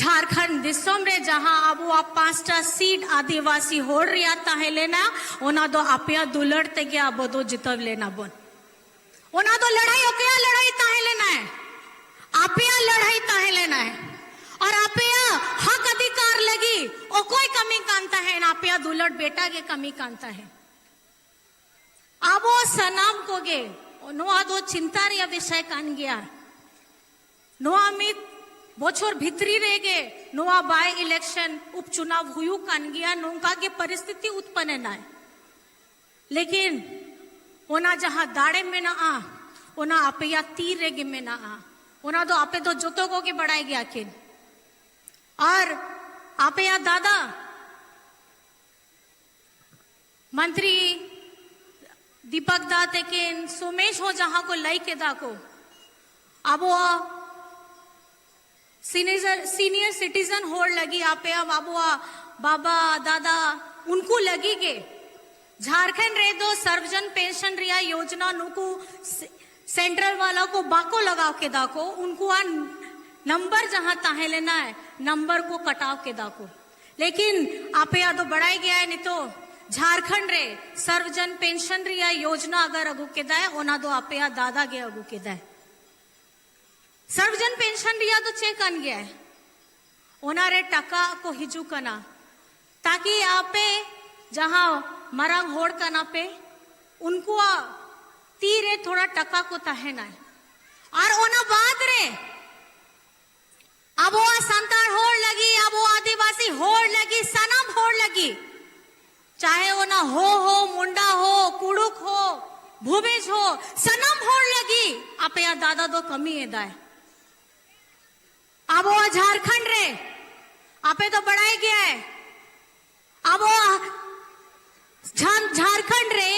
ᱡᱷᱟᱲᱠᱷᱚᱸᱰ ᱫᱤᱥᱚᱢ ᱨᱮ ᱡᱟᱦᱟᱸ ᱟᱵᱚᱣᱟᱜ ᱯᱟᱸᱪᱴᱟ ᱥᱤᱴ ᱟᱹᱫᱤᱵᱟᱹᱥᱤ ᱦᱚᱲ ᱨᱮᱭᱟᱜ ᱛᱟᱦᱮᱸ ᱞᱮᱱᱟ, ᱚᱱᱟ ᱫᱚ ᱟᱯᱮᱭᱟᱜ ᱫᱩᱞᱟᱹᱲ ᱛᱮᱜᱮ ᱟᱵᱚ ᱫᱚ ᱡᱤᱛᱟᱹᱣ ᱞᱮᱱᱟ ᱵᱚᱱ᱾ ᱚᱱᱟ ᱫᱚ ᱞᱟᱹᱲᱦᱟᱹᱭ ᱚᱠᱚᱭᱟᱜ ᱞᱟᱹᱲᱦᱟᱹᱭ ᱛᱟᱦᱮᱸ ᱞᱮᱱᱟᱭ? ᱟᱯᱮᱭᱟᱜ ᱞᱟᱹᱲᱦᱟᱹᱭ ᱛᱟᱦᱮᱸ ᱞᱮᱱᱟᱭ᱾ ᱟᱨ ᱟᱯᱮᱭᱟᱜ ᱦᱚᱠ ᱚᱫᱷᱤᱠᱟᱨ ᱞᱟᱹᱜᱤᱫ ᱚᱠᱚᱭ ᱠᱟᱹᱢᱤ ᱠᱟᱱ ᱛᱟᱦᱮᱸᱱ? ᱟᱯᱮᱭᱟᱜ ᱫᱩᱞᱟᱹᱲ ᱵᱮᱴᱟ ᱜᱮ ᱠᱟᱹᱢᱤ ᱠᱟᱱ ᱛᱟᱦᱮᱸᱱ᱾ ᱟᱵᱚ ᱥᱟᱱᱟᱢ ᱠᱚᱜᱮ ᱱᱚᱣᱟ ᱫᱚ ᱪᱤᱱᱛᱟ ᱨᱮᱭᱟᱜ ᱵᱤᱥᱚᱭ ᱠᱟᱱ ᱜᱮᱭᱟ᱾ ᱱᱚᱣᱟ ᱢᱤᱫ ᱵᱚᱪᱷᱚᱨ ᱵᱷᱤᱛᱨᱤ ᱨᱮᱜᱮ ᱱᱚᱣᱟ by election, ᱩᱯᱪᱩᱱᱟᱣ ᱦᱩᱭᱩᱜ ᱠᱟᱱ ᱜᱮᱭᱟ, ᱱᱚᱝᱠᱟ ᱜᱮ ᱯᱚᱨᱤᱥᱛᱷᱤᱛᱤ ᱩᱛᱯᱚᱱᱱ ᱮᱱᱟᱭ᱾ ᱞᱮᱠᱤᱱ ᱚᱱᱟ ᱡᱟᱦᱟᱸ ᱫᱟᱲᱮ ᱢᱮᱱᱟᱜᱼᱟ, ᱚᱱᱟ ᱟᱯᱮᱭᱟᱜ ᱛᱤ ᱨᱮᱜᱮ ᱢᱮᱱᱟᱜᱼᱟ᱾ ᱚᱱᱟ ᱫᱚ ᱟᱯᱮ ᱫᱚ ᱡᱚᱛᱚ ᱠᱚᱜᱮ ᱵᱟᱲᱟᱭ ᱜᱮᱭᱟ ᱠᱤᱱ᱾ ᱟᱨ ᱟᱯᱮᱭᱟᱜ ᱫᱟᱫᱟ ᱢᱚᱱᱛᱨᱤ ᱫᱤᱯᱚᱠ ᱫᱟ ᱛᱮᱠᱤᱱ, ᱥᱳᱢᱮᱥ ᱦᱚᱸ ᱡᱟᱦᱟᱸ ᱠᱚ ᱞᱟᱹᱭ ᱠᱮᱫᱟ ᱠᱚ, ᱟᱵᱚᱣᱟᱜ senior, senior citizen ᱦᱚᱲ ᱞᱟᱹᱜᱤᱫ, ᱟᱯᱮᱭᱟᱜ ᱟᱵᱚᱣᱟᱜ ᱵᱟᱵᱟ, ᱫᱟᱫᱟ, ᱩᱱᱠᱩ ᱞᱟᱹᱜᱤᱫ ᱜᱮ ᱡᱷᱟᱲᱠᱷᱚᱸᱰ ᱨᱮᱫᱚ ᱥᱟᱨᱵᱷᱡᱚᱱ ᱯᱮᱱᱥᱚᱱ ᱨᱮᱭᱟᱜ ᱭᱳᱡᱽᱱᱟ ᱱᱩᱠᱩ ᱥᱮ-, central ᱵᱟᱞᱟ ᱠᱚ ᱵᱟᱠᱚ ᱞᱟᱜᱟᱣ ᱠᱮᱫᱟ ᱠᱚ, ᱩᱱᱠᱩᱣᱟᱜ number ᱡᱟᱦᱟᱸ ᱛᱟᱦᱮᱸ ᱞᱮᱱᱟ, number ᱠᱚ ᱠᱟᱴᱟᱣ ᱠᱮᱫᱟ ᱠᱚ᱾ ᱞᱮᱠᱤᱱ ᱟᱯᱮᱭᱟᱜ ᱫᱚ ᱵᱟᱲᱟᱭ ᱜᱮᱭᱟᱭ, ᱱᱤᱛᱚᱜ ᱡᱷᱟᱲᱠᱷᱚᱸᱰ ᱨᱮ ᱥᱟᱨᱵᱷᱡᱚᱱ ᱯᱮᱱᱥᱚᱱ ᱨᱮᱭᱟᱜ ᱭᱳᱡᱽᱱᱟ ᱟᱜᱟᱨ ᱟᱹᱜᱩ ᱠᱮᱫᱟᱭ, ᱚᱱᱟ ᱫᱚ ᱟᱯᱮᱭᱟᱜ ᱫᱟᱫᱟ ᱜᱮ ᱟᱹᱜᱩ ᱠᱮᱫᱟᱭ᱾ ᱥᱟᱨᱵᱷᱡᱚᱱ ᱯᱮᱱᱥᱚᱱ ᱨᱮᱭᱟᱜ ᱫᱚ ᱪᱮᱫ ᱠᱟᱱ ᱜᱮᱭᱟᱭ? ᱚᱱᱟ ᱨᱮ ᱴᱟᱠᱟ ᱠᱚ ᱦᱤᱡᱩᱜ ᱠᱟᱱᱟ, ᱛᱟᱠᱤ ᱟᱯᱮ ᱡᱟᱦᱟᱸ ᱢᱟᱨᱟᱝ ᱦᱚᱲ ᱠᱟᱱᱟ ᱯᱮ, ᱩᱱᱠᱩᱣᱟᱜ ᱛᱤ ᱨᱮ ᱛᱷᱚᱲᱟ ᱴᱟᱠᱟ ᱠᱚ ᱛᱟᱦᱮᱱᱟᱭ᱾ ᱟᱨ ᱚᱱᱟ ᱵᱟᱫ ᱨᱮ ᱟᱵᱚᱣᱟᱜ ᱥᱟᱱᱛᱟᱲ ᱦᱚᱲ ᱞᱟᱹᱜᱤᱫ, ᱟᱵᱚ ᱟᱹᱫᱤᱵᱟᱹᱥᱤ ᱦᱚᱲ ᱞᱟᱹᱜᱤᱫ, ᱥᱟᱱᱟᱢ ᱦᱚᱲ ᱞᱟᱹᱜᱤᱫ, ᱪᱟᱦᱮ ᱚᱱᱟ ᱦᱳ ᱦᱳ, ᱢᱩᱱᱰᱟ ᱦᱳ, ᱠᱩᱲᱩᱠ ᱦᱳ, ᱵᱷᱩᱢᱤᱡᱽ ᱦᱳ, ᱥᱟᱱᱟᱢ ᱦᱚᱲ ᱞᱟᱹᱜᱤᱫ ᱟᱯᱮᱭᱟᱜ ᱫᱟᱫᱟ ᱫᱚ ᱠᱟᱹᱢᱤ ᱮᱫᱟᱭ᱾ ᱟᱵᱚᱣᱟᱜ ᱡᱷᱟᱲᱠᱷᱚᱸᱰ ᱨᱮ, ᱟᱯᱮ ᱫᱚ ᱵᱟᱲᱟᱭ ᱜᱮᱭᱟᱭ, ᱟᱵᱚᱣᱟᱜ ᱡᱷᱟᱱ-, ᱡᱷᱟᱲᱠᱷᱚᱸᱰ ᱨᱮ,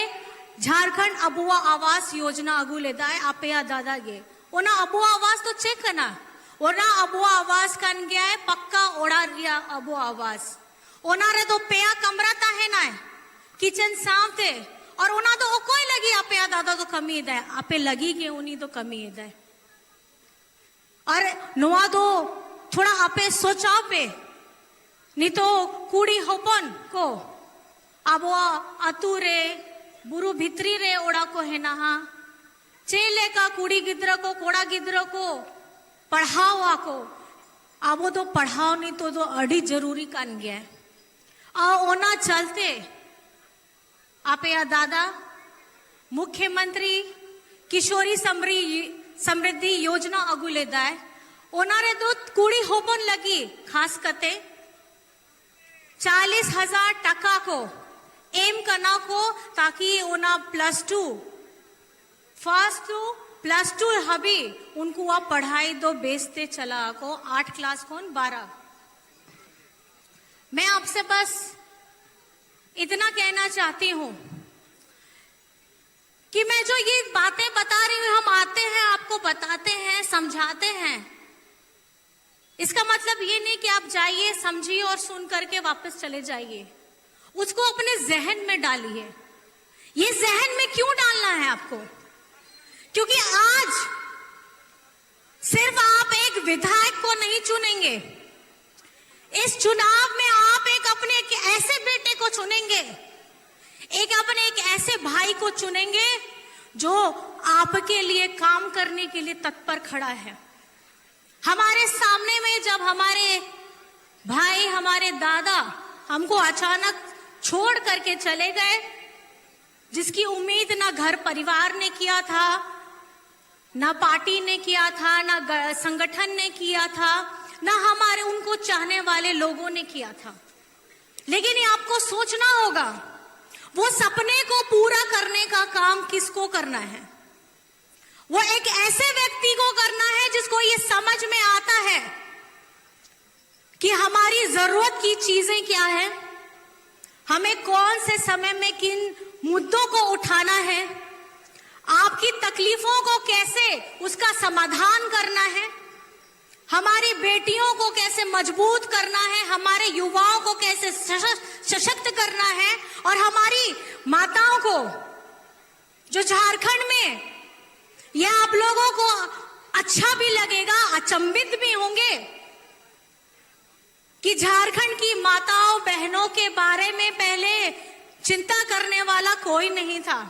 ᱡᱷᱟᱲᱠᱷᱚᱸᱰ ᱟᱵᱚᱣᱟᱜ ᱟᱵᱟᱥ ᱭᱳᱡᱽᱱᱟ ᱟᱹᱜᱩ ᱞᱮᱫᱟᱭ ᱟᱯᱮᱭᱟᱜ ᱫᱟᱫᱟ ᱜᱮ᱾ ᱚᱱᱟ ᱟᱵᱚᱣᱟᱜ ᱟᱵᱟᱥ ᱫᱚ ᱪᱮᱫ ᱠᱟᱱᱟ? ᱚᱱᱟ ᱟᱵᱚᱣᱟᱜ ᱟᱵᱟᱥ ᱠᱟᱱ ᱜᱮᱭᱟᱭ, ᱯᱟᱠᱠᱟ ᱚᱲᱟᱜ ᱨᱮᱭᱟᱜ ᱟᱵᱚᱣᱟᱜ ᱟᱵᱟᱥ᱾ ᱚᱱᱟ ᱨᱮᱫᱚ ᱯᱮᱭᱟ ᱠᱟᱢᱨᱟ ᱛᱟᱦᱮᱱᱟᱭ, kitchen ᱥᱟᱶᱛᱮ᱾ ᱟᱨ ᱚᱱᱟ ᱫᱚ ᱚᱠᱚᱭ ᱞᱟᱹᱜᱤᱫ ᱟᱯᱮᱭᱟᱜ ᱫᱟᱫᱟ ᱫᱚ ᱠᱟᱹᱢᱤᱭᱮᱫᱟᱭ? ᱟᱯᱮ ᱞᱟᱹᱜᱤᱫ ᱜᱮ ᱩᱱᱤ ᱫᱚ ᱠᱟᱹᱢᱤᱭᱮᱫᱟᱭ᱾ ᱟᱨ ᱱᱚᱣᱟ ᱫᱚ ᱛᱷᱚᱲᱟ ᱟᱯᱮ ᱥᱚᱪᱟᱣ ᱯᱮ᱾ ᱱᱤᱛᱚᱜ ᱠᱩᱲᱤ ᱦᱚᱯᱚᱱ ᱠᱚ ᱟᱵᱚᱣᱟᱜ ᱟᱛᱳ ᱨᱮ, ᱵᱩᱨᱩ ᱵᱷᱤᱛᱨᱤ ᱨᱮ ᱚᱲᱟᱜ ᱠᱚ ᱦᱮᱱᱟᱜᱼᱟ, ᱪᱮᱫ ᱞᱮᱠᱟ ᱠᱩᱲᱤ ᱜᱤᱫᱽᱨᱟᱹ ᱠᱚ, ᱠᱚᱲᱟ ᱜᱤᱫᱽᱨᱟᱹ ᱠᱚ ᱯᱟᱲᱦᱟᱣ ᱟᱠᱚ? ᱟᱵᱚ ᱫᱚ ᱯᱟᱲᱦᱟᱣ ᱱᱤᱛᱚᱜ ᱫᱚ ᱟᱹᱰᱤ ᱡᱟᱹᱨᱩᱨᱤ ᱠᱟᱱ ᱜᱮᱭᱟ᱾ ᱟᱨ ᱚᱱᱟ ᱪᱟᱞᱛᱮ ᱟᱯᱮᱭᱟᱜ ᱫᱟᱫᱟ ᱢᱩᱠᱷᱭᱚᱢᱚᱱᱛᱨᱤ ᱠᱤᱥᱳᱨᱤ ᱥᱟᱢᱨᱤ-, ᱥᱟᱢᱨᱤᱫᱷᱤ ᱭᱳᱡᱽᱱᱟ ᱟᱹᱜᱩ ᱞᱮᱫᱟᱭ᱾ ᱚᱱᱟ ᱨᱮᱫᱚ ᱠᱩᱲᱤ ᱦᱚᱯᱚᱱ ᱞᱟᱹᱜᱤᱫ ᱠᱷᱟᱥ ᱠᱟᱛᱮ ᱪᱟᱞᱤᱥ ᱦᱟᱡᱟᱨ ᱴᱟᱠᱟ ᱠᱚ ᱮᱢ ᱠᱟᱱᱟ ᱠᱚ, ᱛᱟᱠᱤ ᱚᱱᱟ plus two first two plus two ᱦᱟᱹᱵᱤᱡ ᱩᱱᱠᱩᱣᱟᱜ ᱯᱟᱲᱦᱟᱭ ᱫᱚ ᱵᱮᱥ ᱛᱮ ᱪᱟᱞᱟᱜ ᱟᱠᱚ, ᱟᱴ ᱠᱞᱟᱥ ᱠᱷᱚᱱ ᱵᱟᱨᱟ᱾ मैं आपसे बस इतना कहना चाहती हूँ कि मैं जो ये बातें बता रही हूँ, हम आते हैं, आपको बताते हैं, समझाते हैं, इसका मतलब ये नहीं कि आप जाइए, समझिए और सुन करके वापस चले जाइए। उसको अपने जहन में डालिए। ये जहन में क्यों डालना है आपको? क्योंकि आज सिर्फ आप एक विधायक को नहीं चुनेंगे, इस चुनाव में आप एक अपने एक ऐसे बेटे को चुनेंगे, एक अपने एक ऐसे भाई को चुनेंगे जो आपके लिए काम करने के लिए तत्पर खड़ा है। हमारे सामने में जब हमारे भाई, हमारे दादा हमको अचानक छोड़ करके चले गए, जिसकी उम्मीद ना घर परिवार ने किया था, ना पार्टी ने किया था, ना ग- संगठन ने किया था, ना हमारे उनको चाहने वाले लोगों ने किया था। लेकिन ये आपको सोचना होगा, वो सपने को पूरा करने का काम किसको करना है? वो एक ऐसे व्यक्ति को करना है जिसको ये समझ में आता है कि हमारी जरूरत की चीजें क्या है, हमें कौन से समय में किन मुद्दों को उठाना है, आपकी तकलीफों को कैसे उसका समाधान करना है, हमारी बेटियों को कैसे मजबूत करना है, हमारे युवाओं को कैसे सशक्त सशक्त करना है, और हमारी माताओं को, जो झारखंड में, यह आप लोगों को अच्छा भी लगेगा, अचंभित भी होंगे कि झारखंड की माताओं बहनों के बारे में पहले चिंता करने वाला कोई नहीं था।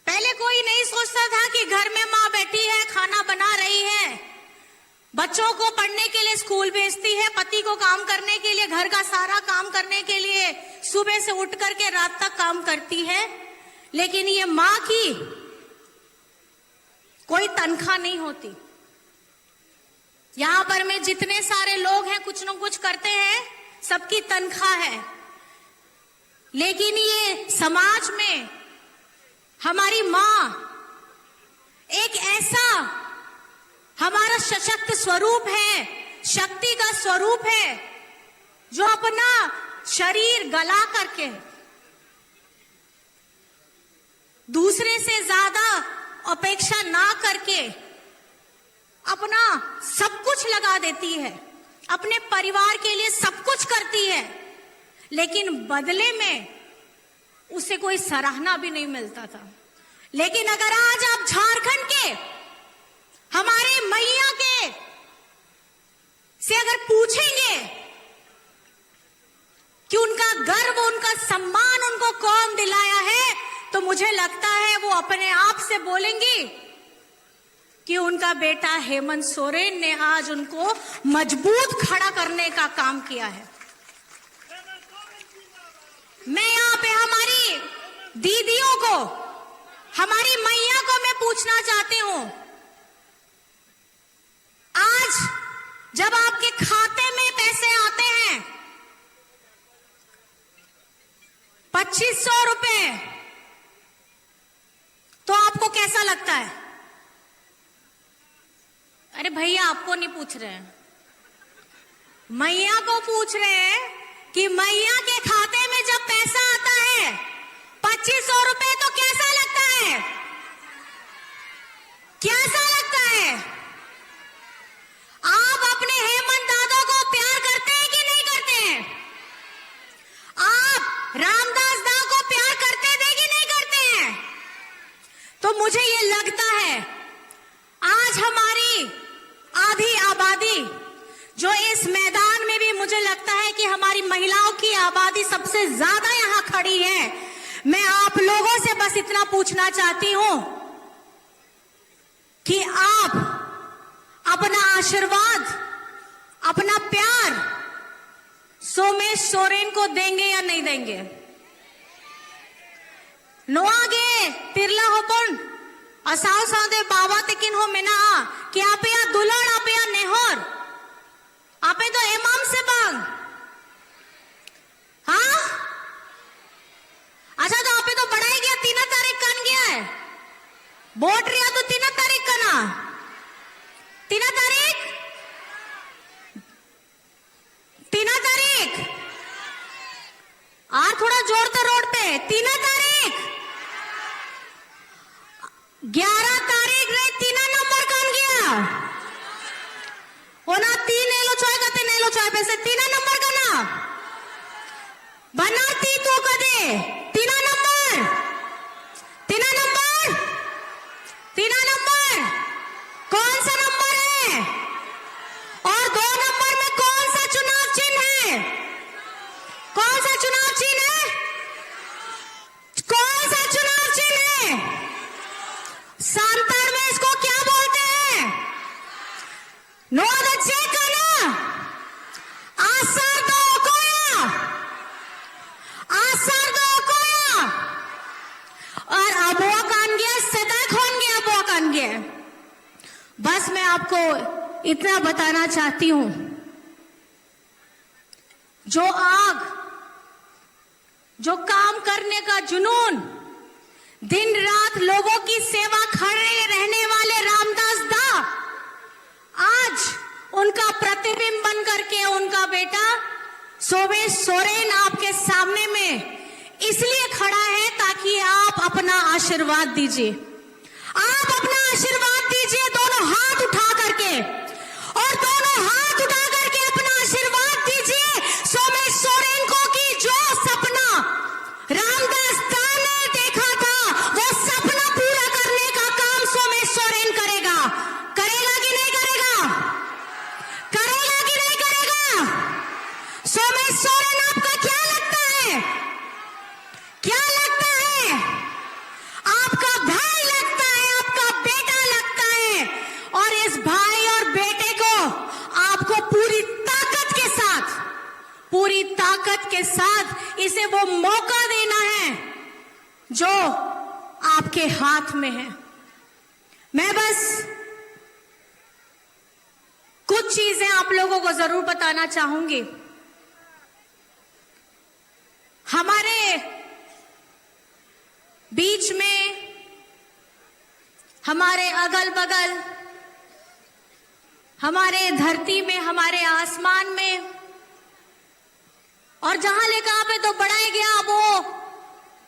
पहले कोई नहीं सोचता था कि घर में माँ बैठी है, खाना बना रही है, बच्चों को पढ़ने के लिए स्कूल भेजती है, पति को काम करने के लिए, घर का सारा काम करने के लिए सुबह से उठ करके रात तक काम करती है, लेकिन ये माँ की कोई तनख्वाह नहीं होती। यहाँ पर में जितने सारे लोग हैं, कुछ न कुछ करते हैं, सबकी तनख्वाह है। लेकिन ये समाज में हमारी माँ एक ऐसा हमारा सशक्त स्वरूप है, शक्ति का स्वरूप है, जो अपना शरीर गला करके, दूसरे से ज्यादा अपेक्षा ना करके, अपना सब कुछ लगा देती है, अपने परिवार के लिए सब कुछ करती है, लेकिन बदले में उसे कोई सराहना भी नहीं मिलता था। लेकिन अगर आज आप झारखंड के हमारे मैया के से अगर पूछेंगे कि उनका गर्व, उनका सम्मान उनको कौन दिलाया है, तो मुझे लगता है वो अपने आप से बोलेंगी कि उनका बेटा हेमंत सोरेन ने आज उनको मजबूत खड़ा करने का काम किया है। मैं यहाँ पे हमारी दीदियों को, हमारी मैया को मैं पूछना चाहती हूँ, आज जब आपके खाते में पैसे आते हैं पच्चीस सौ रुपए, तो आपको कैसा लगता है? अरे भैया, आपको नहीं पूछ रहे हैं, मैया को पूछ रहे हैं कि मैया के खाते में जब पैसा आता है पच्चीस सौ रुपए, तो कैसा लगता है? कैसा लगता है? आप अपने हेमंत दादा को प्यार करते हैं कि नहीं करते हैं? आप रामदास दा को प्यार करते थे कि नहीं करते हैं? तो मुझे ये लगता है, आज हमारी आधी आबादी जो इस मैदान में भी, मुझे लगता है कि हमारी महिलाओं की आबादी सबसे ज्यादा यहाँ खड़ी है। मैं आप लोगों से बस इतना पूछना चाहती हूँ कि आप अपना आशीर्वाद, अपना प्यार सोमेश सोरेन को देंगे या नहीं देंगे? ᱱᱚᱣᱟ ᱜᱮ ᱛᱤᱨᱞᱟᱹ ᱦᱚᱯᱚᱱ ᱟᱨ ᱥᱟᱶ ᱥᱟᱶᱛᱮ ᱵᱟᱵᱟ ᱛᱟᱹᱠᱤᱱ ᱦᱚᱸ ᱢᱮᱱᱟᱜᱼᱟ ᱠᱤ ᱟᱯᱮᱭᱟᱜ ᱫᱩᱞᱟᱹᱲ, ᱟᱯᱮᱭᱟᱜ ᱱᱮᱦᱚᱨ, ᱟᱯᱮ ᱫᱚ ᱮᱢᱟᱢ ᱥᱮ ᱵᱟᱝ? ᱦᱮᱸ? ᱟᱪᱪᱷᱟ, ᱫᱚ ᱟᱯᱮ ᱫᱚ ᱵᱟᱲᱟᱭ ᱜᱮᱭᱟ ᱛᱤᱱᱟᱹᱜ ᱛᱟᱹᱨᱤᱠᱷ ᱠᱟᱱ ᱜᱮᱭᱟ? ᱵᱷᱳᱴ ᱨᱮᱭᱟᱜ ᱫᱚ ᱛᱤᱱᱟᱹᱜ ᱛᱟᱹᱨᱤᱠᱷ ᱠᱟᱱᱟ? ᱛᱤᱱᱟᱹᱜ ᱛᱟᱹᱨᱤᱠᱷ? ᱛᱤᱱᱟᱹᱜ ᱛᱟᱹᱨᱤᱠᱷ? ᱟᱨ ᱛᱷᱚᱲᱟ ᱡᱳᱨ ᱛᱮ ᱨᱚᱲ ᱯᱮ᱾ ᱛᱤᱱᱟᱹᱜ ᱛᱟᱹᱨᱤᱠᱷ? ᱜᱭᱟᱨᱟ ᱛᱟᱹᱨᱤᱠᱷ ᱨᱮ ᱛᱤᱱᱟᱹᱜ ᱱᱚᱢᱵᱚᱨ ᱠᱟᱱ ᱜᱮᱭᱟ? ᱚᱱᱟ ᱛᱤ ᱱᱮᱞ ᱦᱚᱪᱚᱭ ᱠᱟᱛᱮ ᱱᱮᱞ ᱦᱚᱪᱚᱭ ᱯᱮ ᱥᱮ, ᱛᱤᱱᱟᱹᱜ ᱱᱚᱢᱵᱚᱨ ᱠᱟᱱᱟ? ᱵᱟᱱᱟᱨ ᱛᱤ ᱛᱩ ᱠᱟᱛᱮ᱾ ᱛᱤᱱᱟᱹᱜ ᱱᱚᱢᱵᱚᱨ? ᱛᱤᱱᱟᱹᱜ ᱱᱚᱢᱵᱚᱨ? ᱛᱤᱱᱟᱹᱜ ᱱᱚᱢᱵᱚᱨ? ᱠᱚᱱ ᱥᱟ ᱱᱚᱢᱵᱚᱨ ᱦᱮ? ᱚᱨ ᱫᱚ ᱱᱚᱢᱵᱚᱨ ᱢᱮ ᱠᱚᱱ ᱥᱟ ᱪᱩᱱᱟᱣ ᱪᱤᱱᱦ ᱦᱮ? ᱠᱚᱱ ᱥᱟ ᱪᱩᱱᱟᱣ ᱪᱤᱱᱦ ᱦᱮ? ᱠᱚᱱ ᱥᱟ ᱪᱩᱱᱟᱣ ᱪᱤᱱᱦ ᱦᱮ? ᱥᱟᱱᱛᱟᱲ ᱢᱮ ᱤᱥᱠᱚ ᱠᱭᱟ ᱵᱚᱞᱛᱮ ᱦᱮ? ᱱᱚᱣᱟ ᱫᱚ ᱪᱮᱫ ᱠᱟᱱᱟ? ᱟᱥᱟᱨ ᱫᱚ ᱚᱠᱚᱭᱟ? ᱟᱥᱟᱨ ᱫᱚ ᱚᱠᱚᱭᱟ? ᱟᱨ ᱟᱵᱚᱣᱟᱜ ᱠᱟᱱ ᱜᱮᱭᱟ, ᱥᱮᱫᱟᱭ ᱠᱷᱚᱱ ᱜᱮ ᱟᱵᱚᱣᱟᱜ ᱠᱟᱱ ᱜᱮᱭᱟ᱾ बस मैं आपको इतना बताना चाहती हूं, जो आग, जो काम करने का जुनून, दिन रात लोगों की सेवा खड़े रहने वाले रामदास दा, आज उनका प्रतिबिंब बन करके उनका बेटा सोमेश सोरेन आपके सामने में इसलिए खड़ा है ताकि आप अपना आशीर्वाद दीजिए। आप अपना आशीर्वाद दीजिए दोनों हाथ उठा करके, और दोनों हाथ उठा करके अपना आशीर्वाद दीजिए सोमेश सोरेन को कि जो सपना रामदास दा ने देखा था, वो सपना पूरा करने का काम सोमेश सोरेन करेगा। करेगा कि नहीं करेगा? करेगा कि नहीं करेगा? सोमेश सोरेन आपका क्या लगता है? क्या लगता है? आपका भाई लगता है, आपका बेटा लगता है। और इस भाई और बेटे को आपको पूरी ताकत के साथ, पूरी ताकत के साथ इसे वो मौका देना है जो आपके हाथ में है। मैं बस कुछ चीजें आप लोगों को जरूर बताना चाहूंगी। हमारे बीच में, हमारे अगल बगल, हमारे धरती में, हमारे आसमान में, और जहां लेकर आप तो बढ़ाया गया, वो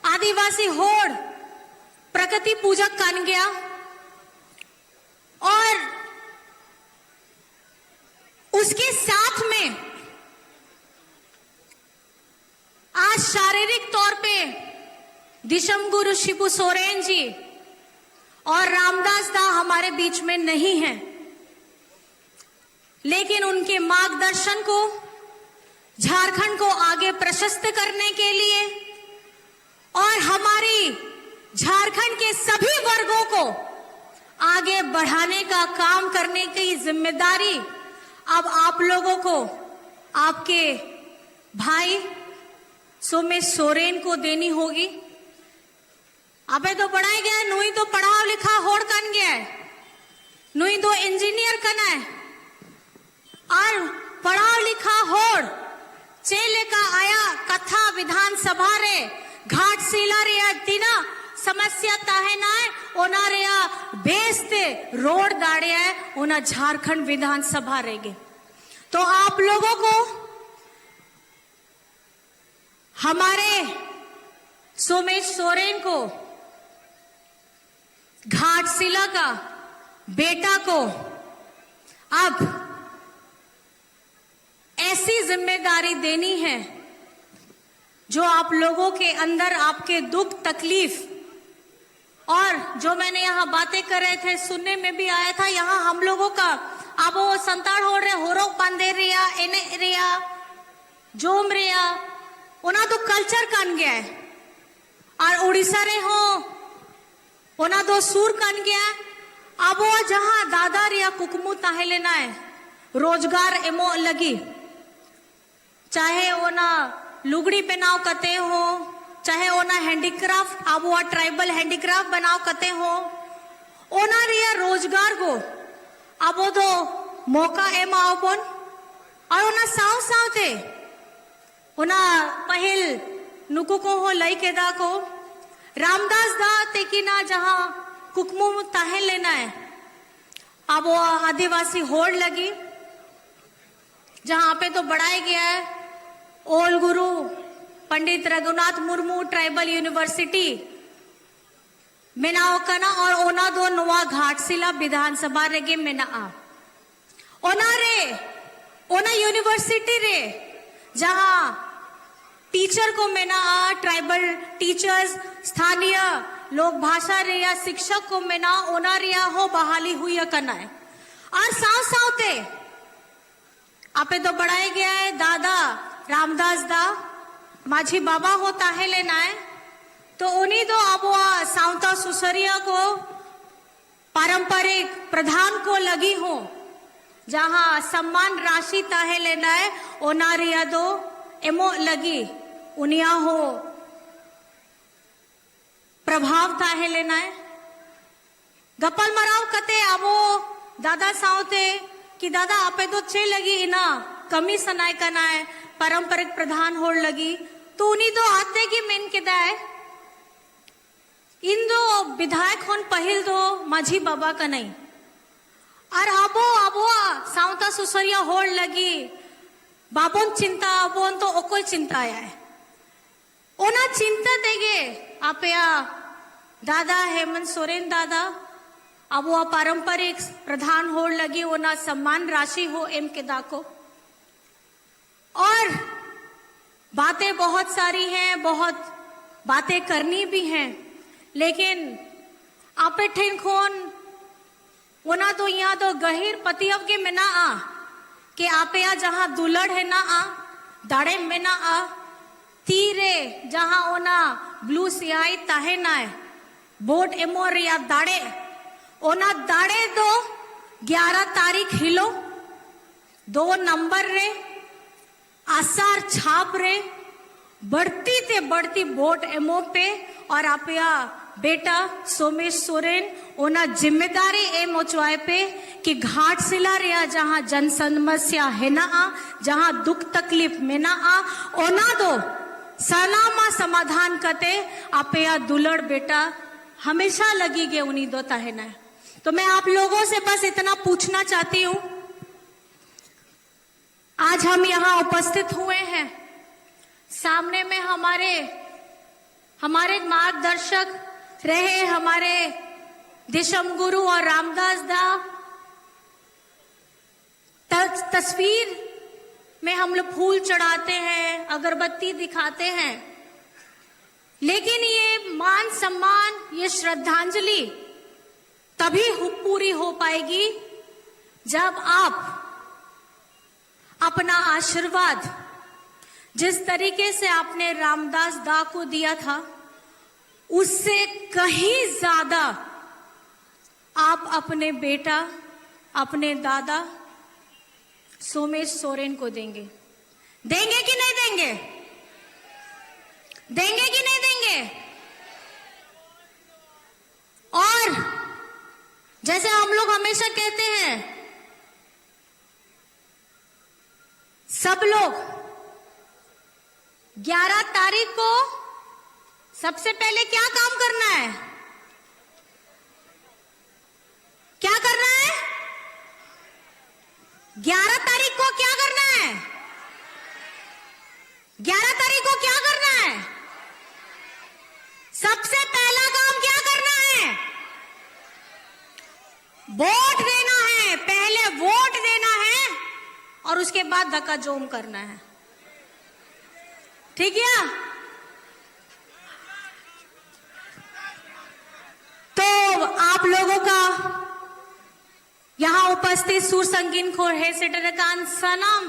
आदिवासी होड़ प्रकृति पूजक कान गया। और उसके साथ में आज शारीरिक तौर पे दिशम गुरु शिबू सोरेन जी और रामदास दा हमारे बीच में नहीं हैं, लेकिन उनके मार्गदर्शन को, झारखंड को आगे प्रशस्त करने के लिए और हमारी झारखंड के सभी वर्गों को आगे बढ़ाने का काम करने की जिम्मेदारी अब आप लोगों को, आपके भाई सोमेश सोरेन को देनी होगी। ᱟᱯᱮ ᱫᱚ ᱵᱟᱲᱟᱭ ᱜᱮᱭᱟ, ᱱᱩᱭ ᱫᱚ ᱯᱟᱲᱦᱟᱣ ᱞᱮᱠᱷᱟ ᱦᱚᱲ ᱠᱟᱱ ᱜᱮᱭᱟᱭ, ᱱᱩᱭ ᱫᱚ ᱤᱧᱡᱤᱱᱤᱭᱟᱨ ᱠᱟᱱᱟᱭ᱾ ᱟᱨ ᱯᱟᱲᱦᱟᱣ ᱞᱮᱠᱷᱟ ᱦᱚᱲ ᱪᱮᱫ ᱞᱮᱠᱟ ᱟᱭᱟᱜ ᱠᱟᱛᱷᱟ ᱵᱤᱫᱷᱟᱱ ᱥᱚᱵᱷᱟ ᱨᱮ ᱜᱷᱟᱴᱥᱤᱞᱟ ᱨᱮᱭᱟᱜ ᱛᱤᱱᱟᱹᱜ ᱥᱚᱢᱚᱥᱭᱟ ᱛᱟᱦᱮᱱᱟᱭ, ᱚᱱᱟ ᱨᱮᱭᱟᱜ ᱵᱮᱥ ᱛᱮ ᱨᱚᱲ ᱫᱟᱲᱮᱭᱟᱜᱼᱟᱭ, ᱚᱱᱟ ᱡᱷᱟᱨᱠᱷᱚᱸᱰ ᱵᱤᱫᱷᱟᱱ ᱥᱚᱵᱷᱟ ᱨᱮᱜᱮ᱾ तो आप लोगों को, हमारे सोमेश सोरेन को, घाटशिला का बेटा को अब ऐसी जिम्मेदारी देनी है जो आप लोगों के अंदर आपके दुख तकलीफ और जो मैंने यहाँ बातें कर रहे थे, सुनने में भी आया था, यहाँ हम लोगों का ᱟᱵᱚ ᱥᱟᱱᱛᱟᱲ ᱦᱚᱲ ᱨᱮ ᱦᱚᱨᱚᱜ ᱵᱟᱸᱫᱮ ᱨᱮᱭᱟᱜ, ᱮᱱᱮᱡ ᱨᱮᱭᱟᱜ, ᱡᱚᱢ ᱨᱮᱭᱟᱜ, ᱚᱱᱟ ᱫᱚ ᱠᱟᱞᱪᱟᱨ ᱠᱟᱱ ᱜᱮᱭᱟ᱾ ᱟᱨ ᱳᱰᱤᱥᱟ ᱨᱮᱦᱚᱸ ᱚᱱᱟ ᱫᱚ ᱥᱩᱨ ᱠᱟᱱ ᱜᱮᱭᱟ᱾ ᱟᱵᱚᱣᱟᱜ ᱡᱟᱦᱟᱸ ᱫᱟᱫᱟ ᱨᱮᱭᱟᱜ ᱠᱩᱠᱢᱩ ᱛᱟᱦᱮᱸ ᱞᱮᱱᱟᱭ ᱨᱳᱡᱽᱜᱟᱨ ᱮᱢᱚᱜ ᱞᱟᱹᱜᱤᱫ, ᱪᱟᱦᱮ ᱚᱱᱟ ᱞᱩᱜᱽᱲᱤ ᱵᱮᱱᱟᱣ ᱠᱟᱛᱮ ᱦᱚᱸ, ᱪᱟᱦᱮ ᱚᱱᱟ ᱦᱮᱱᱰᱤᱠᱨᱟᱯᱴ, ᱟᱵᱚᱣᱟᱜ ᱴᱨᱟᱭᱵᱟᱞ ᱦᱮᱱᱰᱤᱠᱨᱟᱯᱴ ᱵᱮᱱᱟᱣ ᱠᱟᱛᱮ ᱦᱚᱸ, ᱚᱱᱟ ᱨᱮᱭᱟᱜ ᱨᱳᱡᱽᱜᱟᱨ ᱠᱚ ᱟᱵᱚ ᱫᱚ ᱢᱚᱠᱟ ᱮᱢᱟᱣᱟᱵᱚᱱ᱾ ᱟᱨ ᱚᱱᱟ ᱥᱟᱶ ᱥᱟᱶᱛᱮ ᱚᱱᱟ ᱯᱟᱹᱦᱤᱞ ᱱᱩᱠᱩ ᱠᱚᱦᱚᱸ ᱞᱟᱹᱭ ᱠᱮᱫᱟ ᱠᱚ, ᱨᱟᱢᱫᱟᱥ ᱫᱟ ᱛᱟᱹᱠᱤᱱᱟᱜ ᱡᱟᱦᱟᱸ ᱠᱩᱠᱢᱩ ᱛᱟᱦᱮᱸ ᱞᱮᱱᱟᱭ ᱟᱵᱚᱣᱟᱜ ᱟᱹᱫᱤᱵᱟᱹᱥᱤ ᱦᱚᱲ ᱞᱟᱹᱜᱤᱫ, ᱡᱟᱦᱟᱸ ᱟᱯᱮ ᱫᱚ ᱵᱟᱲᱟᱭ ᱜᱮᱭᱟ, ᱚᱞ ᱜᱩᱨᱩ ᱯᱚᱱᱰᱤᱛ ᱨᱚᱜᱷᱩᱱᱟᱛᱷ ᱢᱩᱨᱢᱩ ᱴᱨᱟᱭᱵᱟᱞ ᱤᱭᱩᱱᱤᱵᱷᱟᱨᱥᱤᱴᱤ ᱵᱮᱱᱟᱣ ᱟᱠᱟᱱᱟ, ᱟᱨ ᱚᱱᱟ ᱫᱚ ᱱᱚᱣᱟ ᱜᱷᱟᱴᱥᱤᱞᱟ ᱵᱤᱫᱷᱟᱱ ᱥᱚᱵᱷᱟ ᱨᱮᱜᱮ ᱢᱮᱱᱟᱜᱼᱟ᱾ ᱚᱱᱟ ᱨᱮ, ᱚᱱᱟ ᱤᱭᱩᱱᱤᱵᱷᱟᱨᱥᱤᱴᱤ ᱨᱮ ᱡᱟᱦᱟᱸ ᱴᱤᱪᱟᱨ ᱠᱚ ᱢᱮᱱᱟᱜᱼᱟ, ᱴᱨᱟᱭᱵᱟᱞ ᱴᱤᱪᱟᱨᱥ, ᱥᱛᱷᱟᱱᱤᱭᱚ ᱞᱳᱠ ᱵᱷᱟᱥᱟ ᱨᱮᱭᱟᱜ ᱥᱤᱠᱥᱚᱠ ᱠᱚ ᱢᱮᱱᱟᱜᱼᱟ, ᱚᱱᱟ ᱨᱮᱭᱟᱜ ᱦᱚᱸ ᱵᱟᱦᱟᱞᱤ ᱦᱩᱭ ᱟᱠᱟᱱᱟ᱾ ᱟᱨ ᱥᱟᱶ ᱥᱟᱶᱛᱮ ᱟᱯᱮ ᱫᱚ ᱵᱟᱲᱟᱭ ᱜᱮᱭᱟᱭ ᱫᱟᱫᱟ ᱨᱟᱢᱫᱟᱥ ᱫᱟ ᱢᱟᱹᱡᱷᱤ ᱵᱟᱵᱟ ᱦᱚᱸ ᱛᱟᱦᱮᱸ ᱞᱮᱱᱟᱭ᱾ ᱛᱚ ᱩᱱᱤ ᱫᱚ ᱟᱵᱚᱣᱟᱜ ᱥᱟᱶᱛᱟ ᱥᱩᱥᱟᱹᱨᱤᱭᱟᱹ ᱠᱚ ᱯᱟᱨᱚᱢᱯᱚᱨᱤᱠ ᱯᱨᱚᱫᱷᱟᱱ ᱠᱚ ᱞᱟᱹᱜᱤᱫ ᱦᱚᱸ ᱡᱟᱦᱟᱸ ᱥᱚᱢᱢᱟᱱ ᱨᱟᱥᱤ ᱛᱟᱦᱮᱸ ᱞᱮᱱᱟᱭ, ᱚᱱᱟ ᱨᱮᱭᱟᱜ ᱫᱚ ᱮᱢᱚᱜ ᱞᱟᱹᱜᱤᱫ ᱩᱱᱤᱭᱟᱜ ᱦᱚᱸ ᱯᱨᱚᱵᱷᱟᱵ ᱛᱟᱦᱮᱸ ᱞᱮᱱᱟᱭ᱾ ᱜᱟᱯᱟᱞᱢᱟᱨᱟᱣ ᱠᱟᱛᱮ ᱟᱵᱚ ᱫᱟᱫᱟ ᱥᱟᱶᱛᱮ ᱠᱤ ᱫᱟᱫᱟ ᱟᱯᱮ ᱫᱚ ᱪᱮᱫ ᱞᱟᱹᱜᱤᱫ ᱤᱱᱟ ᱠᱟᱹᱢᱤ ᱥᱟᱱᱟᱭ ᱠᱟᱱᱟᱭ ᱯᱟᱨᱚᱢᱯᱚᱨᱤᱠ ᱯᱨᱚᱫᱷᱟᱱ ᱦᱚᱲ ᱞᱟᱹᱜᱤᱫ? ᱛᱚ ᱩᱱᱤ ᱫᱚ ᱟᱛᱮ ᱜᱮ ᱢᱮᱱ ᱠᱮᱫᱟᱭ, ᱤᱧ ᱫᱚ ᱵᱤᱫᱷᱟᱭᱚᱠ ᱠᱷᱚᱱ ᱯᱟᱹᱦᱤᱞ ᱫᱚ ᱢᱟᱹᱡᱷᱤ ᱵᱟᱵᱟ ᱠᱟᱹᱱᱟᱹᱧ᱾ ᱟᱨ ᱟᱵᱚ ᱟᱵᱚᱣᱟᱜ ᱥᱟᱶᱛᱟ ᱥᱩᱥᱟᱹᱨᱤᱭᱟᱹ ᱦᱚᱲ ᱞᱟᱹᱜᱤᱫ ᱵᱟᱵᱚᱱ ᱪᱤᱱᱛᱟ ᱟᱵᱚᱱ ᱛᱚ ᱚᱠᱚᱭ ᱪᱤᱱᱛᱟᱭᱟᱭ? ᱚᱱᱟ ᱪᱤᱱᱛᱟ ᱛᱮᱜᱮ ᱟᱯᱮᱭᱟᱜ ᱫᱟᱫᱟ ᱦᱮᱢᱚᱱᱛ ᱥᱚᱨᱮᱱ ᱫᱟᱫᱟ ᱟᱵᱚᱣᱟᱜ ᱯᱟᱨᱚᱢᱯᱚᱨᱤᱠ ᱯᱨᱚᱫᱷᱟᱱ ᱦᱚᱲ ᱞᱟᱹᱜᱤᱫ ᱚᱱᱟ ᱥᱚᱢᱢᱟᱱ ᱨᱟᱥᱤ ᱦᱚᱸ ᱮᱢ ᱠᱮᱫᱟ ᱠᱚ᱾ और बातें बहुत सारी हैं, बहुत बातें करनी भी हैं, लेकिन ᱟᱯᱮ ᱴᱷᱮᱱ ᱠᱷᱚᱱ ᱚᱱᱟ ᱫᱚ ᱤᱧᱟᱹᱜ ᱫᱚ ᱜᱟᱹᱦᱤᱨ ᱯᱟᱹᱛᱭᱟᱹᱣ ᱜᱮ ᱢᱮᱱᱟᱜᱼᱟ ᱠᱤ ᱟᱯᱮᱭᱟᱜ ᱡᱟᱦᱟᱸ ᱫᱩᱞᱟᱹᱲ ᱦᱮᱱᱟᱜᱼᱟ, ᱫᱟᱲᱮ ᱢᱮᱱᱟᱜᱼᱟ, ᱛᱤ ᱨᱮ ᱡᱟᱦᱟᱸ ᱚᱱᱟ ᱵᱞᱩ ᱥᱤᱭᱟᱭ ᱛᱟᱦᱮᱱᱟᱭ, ᱵᱷᱳᱴ ᱮᱢᱚᱜ ᱨᱮᱭᱟᱜ ᱫᱟᱲᱮ, ᱚᱱᱟ ᱫᱟᱲᱮ ᱫᱚ ᱜᱭᱟᱨᱟ ᱛᱟᱹᱨᱤᱠᱷ ᱦᱤᱞᱳᱜ ᱫᱚ ᱱᱟᱢᱵᱟᱨ ᱨᱮ ᱟᱥᱟᱨ ᱪᱷᱟᱯ ᱨᱮ ᱵᱟᱹᱲᱛᱤ ᱛᱮ ᱵᱟᱹᱲᱛᱤ ᱵᱷᱳᱴ ᱮᱢᱚᱜ ᱯᱮ ᱟᱨ ᱟᱯᱮᱭᱟᱜ ᱵᱮᱴᱟ ᱥᱳᱢᱮᱥ ᱥᱚᱨᱮᱱ, ᱚᱱᱟ ᱡᱤᱢᱢᱮᱫᱟᱨᱤ ᱮᱢ ᱦᱚᱪᱚᱣᱟᱭ ᱯᱮ ᱠᱤ ᱜᱷᱟᱴᱥᱤᱞᱟ ᱨᱮᱭᱟᱜ ᱡᱟᱦᱟᱸ ᱡᱚᱱ ᱥᱚᱢᱚᱥᱥᱟ ᱦᱮᱱᱟᱜᱼᱟ, ᱡᱟᱦᱟᱸ ᱫᱩᱠ ᱛᱟᱠᱞᱤᱯ ᱢᱮᱱᱟᱜᱼᱟ, ᱚᱱᱟ ᱫᱚ ᱥᱟᱱᱟᱢᱟᱜ ᱥᱚᱢᱟᱫᱷᱟᱱ ᱠᱟᱛᱮ ᱟᱯᱮᱭᱟᱜ ᱫᱩᱞᱟᱹᱲ ᱵᱮᱴᱟ ᱦᱟᱢᱮᱥᱟ ᱞᱟᱹᱜᱤᱫ ᱜᱮ ᱩᱱᱤ ᱫᱚ ᱛᱟᱦᱮᱱᱟᱭ᱾ तो मैं आप लोगों से बस इतना पूछना चाहती हूँ, आज हम यहाँ उपस्थित हुए हैं, सामने में हमारे हमारे मार्गदर्शक रहे हमारे दिशम गुरु और रामदास दा। त-, तस्वीर में हम लोग फूल चढ़ाते हैं, अगरबत्ती दिखाते हैं, लेकिन ये मान सम्मान, ये श्रद्धांजलि तभी हु-, पूरी हो पाएगी जब आप अपना आशीर्वाद जिस तरीके से आपने रामदास दा को दिया था, उससे कहीं ज्यादा आप अपने बेटा, अपने दादा सोमेश सोरेन को देंगे। देंगे कि नहीं देंगे? देंगे कि नहीं देंगे? और जैसे हम लोग हमेशा कहते हैं, सब लोग ग्यारह तारीख को सबसे पहले क्या काम करना है? क्या करना है? ग्यारह तारीख को क्या करना है? ग्यारह तारीख को क्या करना है? सबसे पहला काम क्या करना है? वोट देना है। पहले वोट देना है और उसके बाद धक्का जोम करना है। ठीक है? तो आप लोगों का यहाँ उपस्थित सुर संगीन खोर है सेटर कान सनम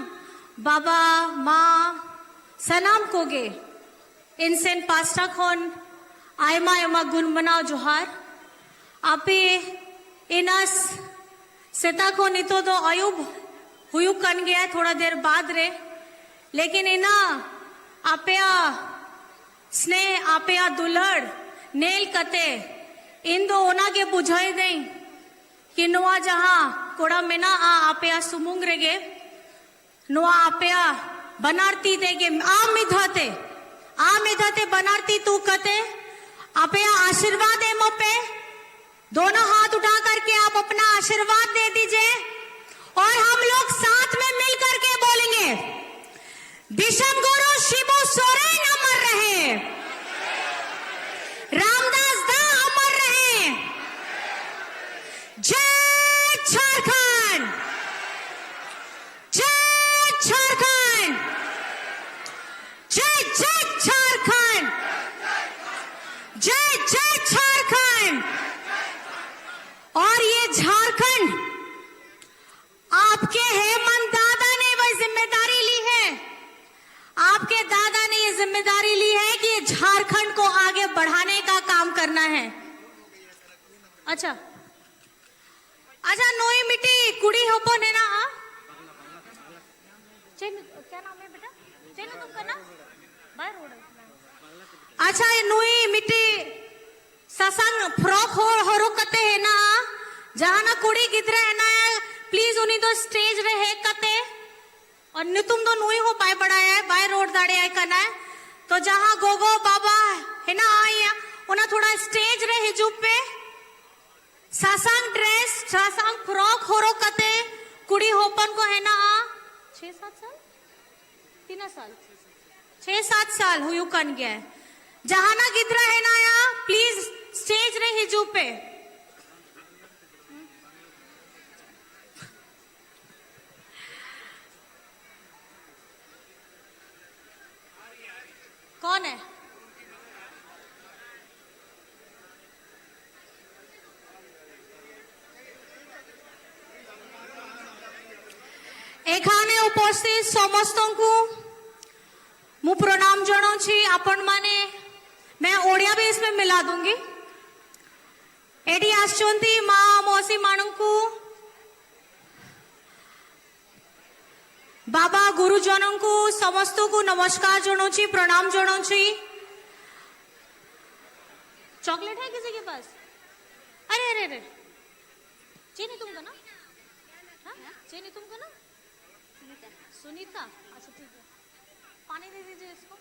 बाबा माँ सनम कोगे इनसेन पास्टा खोन आयमा आयमा गुन मनाव जोहार। आपे इनस सेता को नितो दो अयुब हुयुक कन गया थोड़ा देर बाद रे, लेकिन इना आपया स्नेह, आपया दुलड़, ᱧᱮᱞ ᱠᱟᱛᱮ ᱤᱧ ᱫᱚ ᱚᱱᱟ ᱜᱮ ᱵᱩᱡᱷᱟᱹᱣ ᱫᱟᱹᱧ ᱠᱤ ᱱᱚᱣᱟ ᱡᱟᱦᱟᱸ ᱠᱚᱲᱟ ᱢᱮᱱᱟᱜᱼᱟ ᱟᱯᱮᱭᱟᱜ ᱥᱩᱢᱩᱝ ᱨᱮᱜᱮ, ᱱᱚᱣᱟ ᱟᱯᱮᱭᱟᱜ ᱵᱟᱱᱟᱨ ᱛᱤ ᱛᱮᱜᱮ ᱟᱢ ᱢᱤᱫ ᱫᱷᱟᱣ ᱛᱮ, ᱟᱢ ᱢᱤᱫ ᱫᱷᱟᱣ ᱛᱮ ᱵᱟᱱᱟᱨ ᱛᱤ ᱛᱩ ᱠᱟᱛᱮ ᱟᱯᱮᱭᱟᱜ ᱟᱥᱤᱨᱵᱟᱫᱽ ᱮᱢᱚᱜ ᱯᱮ᱾ दोनों हाथ उठा करके आप अपना आशीर्वाद दे दीजिए और हम लोग साथ में मिल करके बोलेंगे, विश्वगुरु शिबू सोरेन अमर रहे, रामदास दा अमर रहे, जय झारखंड, जय झारखंड, जय जय झारखंड, जय जय झारखंड। और ये झारखंड आपके हेमंत दादा ने वह जिम्मेदारी ली है, आपके दादा ने ये जिम्मेदारी ली है कि ये झारखंड को आगे बढ़ाने का काम करना है। अच्छा, ᱟᱪᱪᱷᱟ, ᱱᱩᱭ ᱢᱤᱫᱴᱤᱡ ᱠᱩᱲᱤ ᱦᱚᱯᱚᱱ ᱦᱮᱱᱟᱜᱼᱟ᱾ ᱪᱮᱫ ᱧᱩᱛᱩᱢ, क्या नाम है बेटा? ᱪᱮᱫ ᱧᱩᱛᱩᱢ ᱠᱟᱱᱟ? ᱵᱟᱭ ᱨᱚᱲ ᱟᱪᱪᱷᱟ, ᱱᱩᱭ ᱢᱤᱫᱴᱤᱡ ᱥᱟᱥᱟᱝ ᱯᱷᱨᱚᱠ ᱦᱚᱨᱚᱜ ᱠᱟᱛᱮ ᱦᱮᱱᱟᱜᱼᱟ᱾ ᱡᱟᱦᱟᱱᱟᱜ ᱠᱩᱲᱤ ᱜᱤᱫᱽᱨᱟᱹ ᱦᱮᱱᱟᱭᱟ, ᱯᱞᱤᱡ ᱩᱱᱤ ᱫᱚ ᱥᱴᱮᱡ ᱨᱮ ᱦᱮᱡ ᱠᱟᱛᱮ, ᱟᱨ ᱧᱩᱛᱩᱢ ᱫᱚ ᱱᱩᱭ ᱦᱚᱸ ᱵᱟᱭ ᱵᱟᱲᱟᱭᱟ, ᱵᱟᱭ ᱨᱚᱲ ᱫᱟᱲᱮᱭᱟᱭ ᱠᱟᱱᱟᱭ᱾ ᱛᱚ ᱡᱟᱦᱟᱸ ᱜᱚᱜᱚ ᱵᱟᱵᱟ ᱦᱮᱱᱟᱜᱼᱟ, ᱚᱱᱟ ᱛᱷᱚᱲᱟ ᱥᱴᱮᱡ ᱨᱮ ᱦᱤᱡᱩᱜ ᱯᱮ᱾ ᱥᱟᱥᱟᱝ ᱰᱨᱮᱥ, ᱥᱟᱥᱟᱝ ᱯᱷᱨᱚᱠ ᱦᱚᱨᱚᱜ ᱠᱟᱛᱮ ᱠᱩᱲᱤ ᱦᱚᱯᱚᱱ ᱠᱚ ᱦᱮᱱᱟᱜᱼᱟ᱾ ᱪᱷᱮ ᱥᱟᱛ ᱥᱟᱞ? ᱛᱤᱱᱟᱹᱜ ᱥᱟᱞ? ᱪᱷᱮ ᱥᱟᱛ ᱥᱟᱞ ᱦᱩᱭᱩᱜ ᱠᱟᱱ ᱜᱮᱭᱟ᱾ ᱡᱟᱦᱟᱱᱟᱜ ᱜᱤᱫᱽᱨᱟᱹ ᱦᱮᱱᱟᱭᱟ, ᱯᱞᱤᱡ ᱥᱴᱮᱡ ᱨᱮ ᱦᱤᱡᱩᱜ ᱯᱮ᱾ कौन है? ଏଖାନେ ଉପସ୍ଥିତ ସମସ୍ତଙ୍କୁ ମୁଁ ପ୍ରଣାମ ଜଣାଉଛି। ଆପଣମାନେ, मैं ओडिया भी इसमें मिला दूंगी। ଏଠି ଆସିଛନ୍ତି ମା ମଉସୀ ମାନଙ୍କୁ, ବାବା ଗୁରୁଜନଙ୍କୁ, ସମସ୍ତଙ୍କୁ ନମସ୍କାର ଜଣାଉଛି, ପ୍ରଣାମ ଜଣାଉଛି। चॉकलेट है किसी के पास? अरे, अरे, अरे, ᱪᱮᱫ ᱧᱩᱛᱩᱢ ᱠᱟᱱᱟ? ᱦᱮᱸ? ᱪᱮᱫ ᱧᱩᱛᱩᱢ ᱠᱟᱱᱟ? ᱥᱩᱱᱤᱛᱟ᱾ ᱟᱪᱪᱷᱟ, ᱴᱷᱤᱠ ᱜᱮᱭᱟ᱾ पानी दे दीजिए इसको।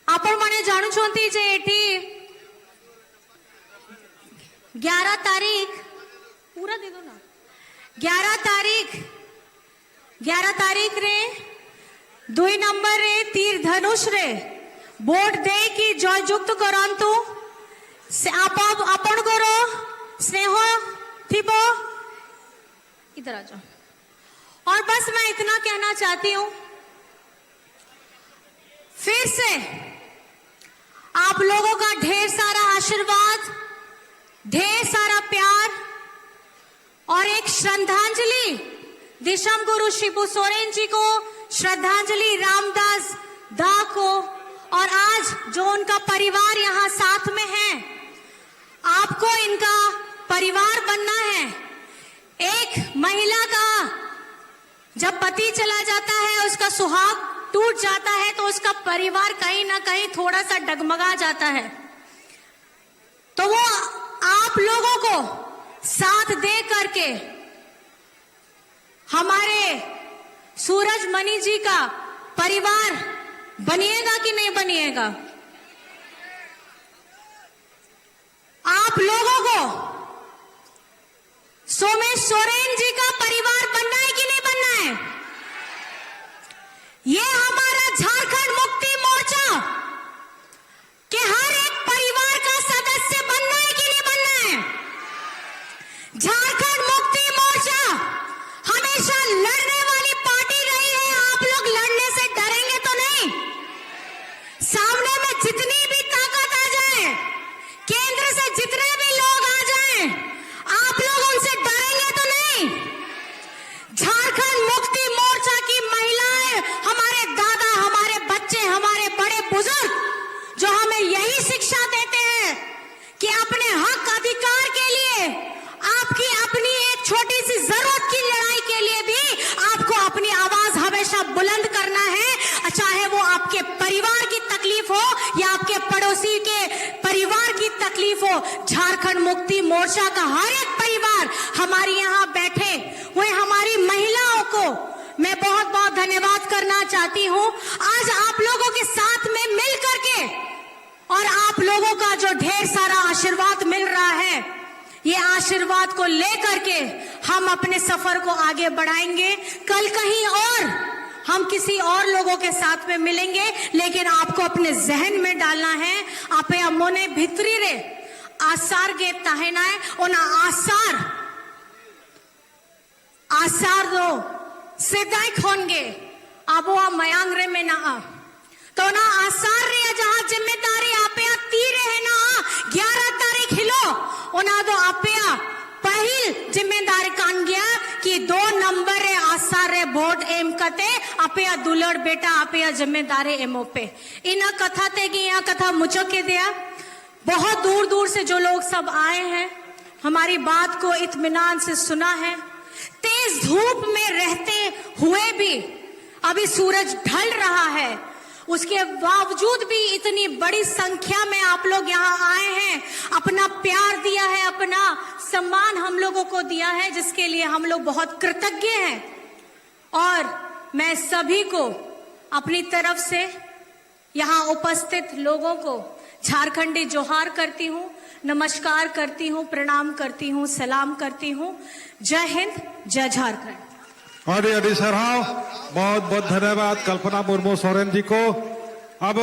ଆପଣମାନେ ଜାଣୁଛନ୍ତି ଯେ ଏଠି ग्यारह तारीख, पूरा दे दो ना। ग्यारह तारीख, ग्यारह तारीख रे दुई नंबर रे तीर धनुष रे वोट दे कि जयजुक्त करंतु। से आप, ଆପଣଙ୍କର ସ୍ନେହ ଥିବ। इधर आ जाओ। और बस मैं इतना कहना चाहती हूँ, फिर से आप लोगों का ढेर सारा आशीर्वाद, ढेर सारा प्यार और एक श्रद्धांजलि दिशम गुरु शिबू सोरेन जी को, श्रद्धांजलि रामदास दा को, और आज जो उनका परिवार यहाँ साथ में है, आपको इनका परिवार बनना है। एक महिला का जब पति चला जाता है, उसका सुहाग टूट जाता है, तो उसका परिवार कहीं ना कहीं थोड़ा सा डगमगा जाता है। तो वो आप लोगों को साथ दे करके हमारे सूरज मणि जी का परिवार बनिएगा कि नहीं बनिएगा? आप लोगों को सोमेश सोरेन जी का परिवार बनना है कि नहीं बनना है? ये हमारा झारखंड मुक्ति मोर्चा के हर एक परिवार का सदस्य बनना है कि नहीं बनना है? झारखंड मुक्ति मोर्चा हमेशा लड़ने वाली पार्टी रही है। आप लोग लड़ने से डरेंगे तो नहीं? सामने में जितनी भी ताकत आ जाए, केंद्र से जितने भी लोग आ जाएं, आप लोग उनसे डरेंगे तो नहीं? झारखंड मुक्ति मोर्चा की महिलाएं, हमारे दादा, हमारे बच्चे, हमारे बड़े बुजुर्ग जो हमें यही शिक्षा देते हैं कि अपने हक अधिकार के लिए, आपकी अपनी एक छोटी सी जरूरत की लड़ाई के लिए भी आपको अपनी आवाज हमेशा बुलंद करना है, चाहे वो आपके परिवार की तकलीफ हो के परिवार की तकलीफ हो, झारखंड मुक्ति मोर्चा का हर एक परिवार हमारे यहाँ बैठे हुए हमारी महिलाओं को मैं बहुत बहुत धन्यवाद करना चाहती हूँ। आज आप लोगों के साथ में मिल करके और आप लोगों का जो ढेर सारा आशीर्वाद मिल रहा है, ये आशीर्वाद को लेकर के हम अपने सफर को आगे बढ़ाएंगे। कल कहीं और हम किसी और लोगों के साथ में मिलेंगे, लेकिन आपको अपने जहन में डालना है, ᱟᱯᱮᱭᱟᱜ ᱢᱚᱱᱮ ᱵᱷᱤᱛᱨᱤ ᱨᱮ ᱟᱥᱟᱨ ᱜᱮ ᱛᱟᱦᱮᱱᱟᱭ᱾ ᱚᱱᱟ ᱟᱥᱟᱨ, ᱟᱥᱟᱨ ᱫᱚ ᱥᱮᱫᱟᱭ ᱠᱷᱚᱱ ᱜᱮ ᱟᱵᱚᱣᱟᱜ ᱢᱟᱭᱟᱝ ᱨᱮ ᱢᱮᱱᱟᱜᱼᱟ᱾ ᱛᱚ ᱚᱱᱟ ᱟᱥᱟᱨ ᱨᱮᱭᱟᱜ ᱡᱟᱦᱟᱸ ᱡᱤᱢᱢᱮᱫᱟᱨᱤ ᱟᱯᱮᱭᱟᱜ ᱛᱤ ᱨᱮ ᱦᱮᱱᱟᱜᱼᱟ, ᱜᱭᱟᱨᱟ ᱛᱟᱹᱨᱤᱠᱷ ᱦᱤᱞᱳᱜ, ᱚᱱᱟ ᱫᱚ ᱟᱯᱮᱭᱟᱜ ᱯᱟᱹᱦᱤᱞ ᱡᱤᱢᱢᱮᱫᱟᱨᱤ ᱠᱟᱱ ᱜᱮᱭᱟ ᱠᱤ ᱫᱩ ᱱᱚᱢᱵᱚᱨ ᱨᱮ ᱟᱥᱟᱨ ᱨᱮ ᱵᱷᱳᱴ ᱮᱢ ᱠᱟᱛᱮ ᱟᱯᱮᱭᱟᱜ ᱫᱩᱞᱟᱹᱲ ᱵᱮᱴᱟ ᱟᱯᱮᱭᱟᱜ ᱡᱤᱢᱢᱮᱫᱟᱨᱤ ᱮᱢᱚᱜ ᱯᱮ᱾ ᱤᱱᱟᱹ ᱠᱟᱛᱷᱟ ᱛᱮᱜᱮ ᱤᱧᱟᱹᱜ ᱠᱟᱛᱷᱟ ᱢᱩᱪᱟᱹᱫ ᱠᱮᱫᱮᱭᱟ᱾ बहुत दूर दूर से जो लोग सब आए हैं, हमारी बात को इत्मीनान से सुना है। तेज धूप में रहते हुए भी, अभी सूरज ढल रहा है, उसके बावजूद भी इतनी बड़ी संख्या में आप लोग यहाँ आए हैं, अपना प्यार दिया है, अपना सम्मान हम लोगों को दिया है, जिसके लिए हम लोग बहुत कृतज्ञ हैं। और मैं सभी को अपनी तरफ से यहाँ उपस्थित लोगों को झारखंडी जोहार करती हूँ, नमस्कार करती हूँ, प्रणाम करती हूँ, सलाम करती हूँ। जय हिंद, जय झारखंड। ᱟᱹᱰᱤ ᱟᱹᱰᱤ ᱥᱟᱨᱦᱟᱣ, बहुत बहुत धन्यवाद कल्पना मुर्मू सोरेन जी को। अब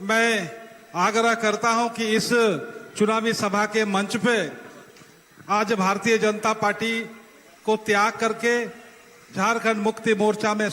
मैं आग्रह करता हूं कि इस चुनावी सभा के मंच पे आज भारतीय जनता पार्टी को त्याग करके झारखंड मुक्ति मोर्चा में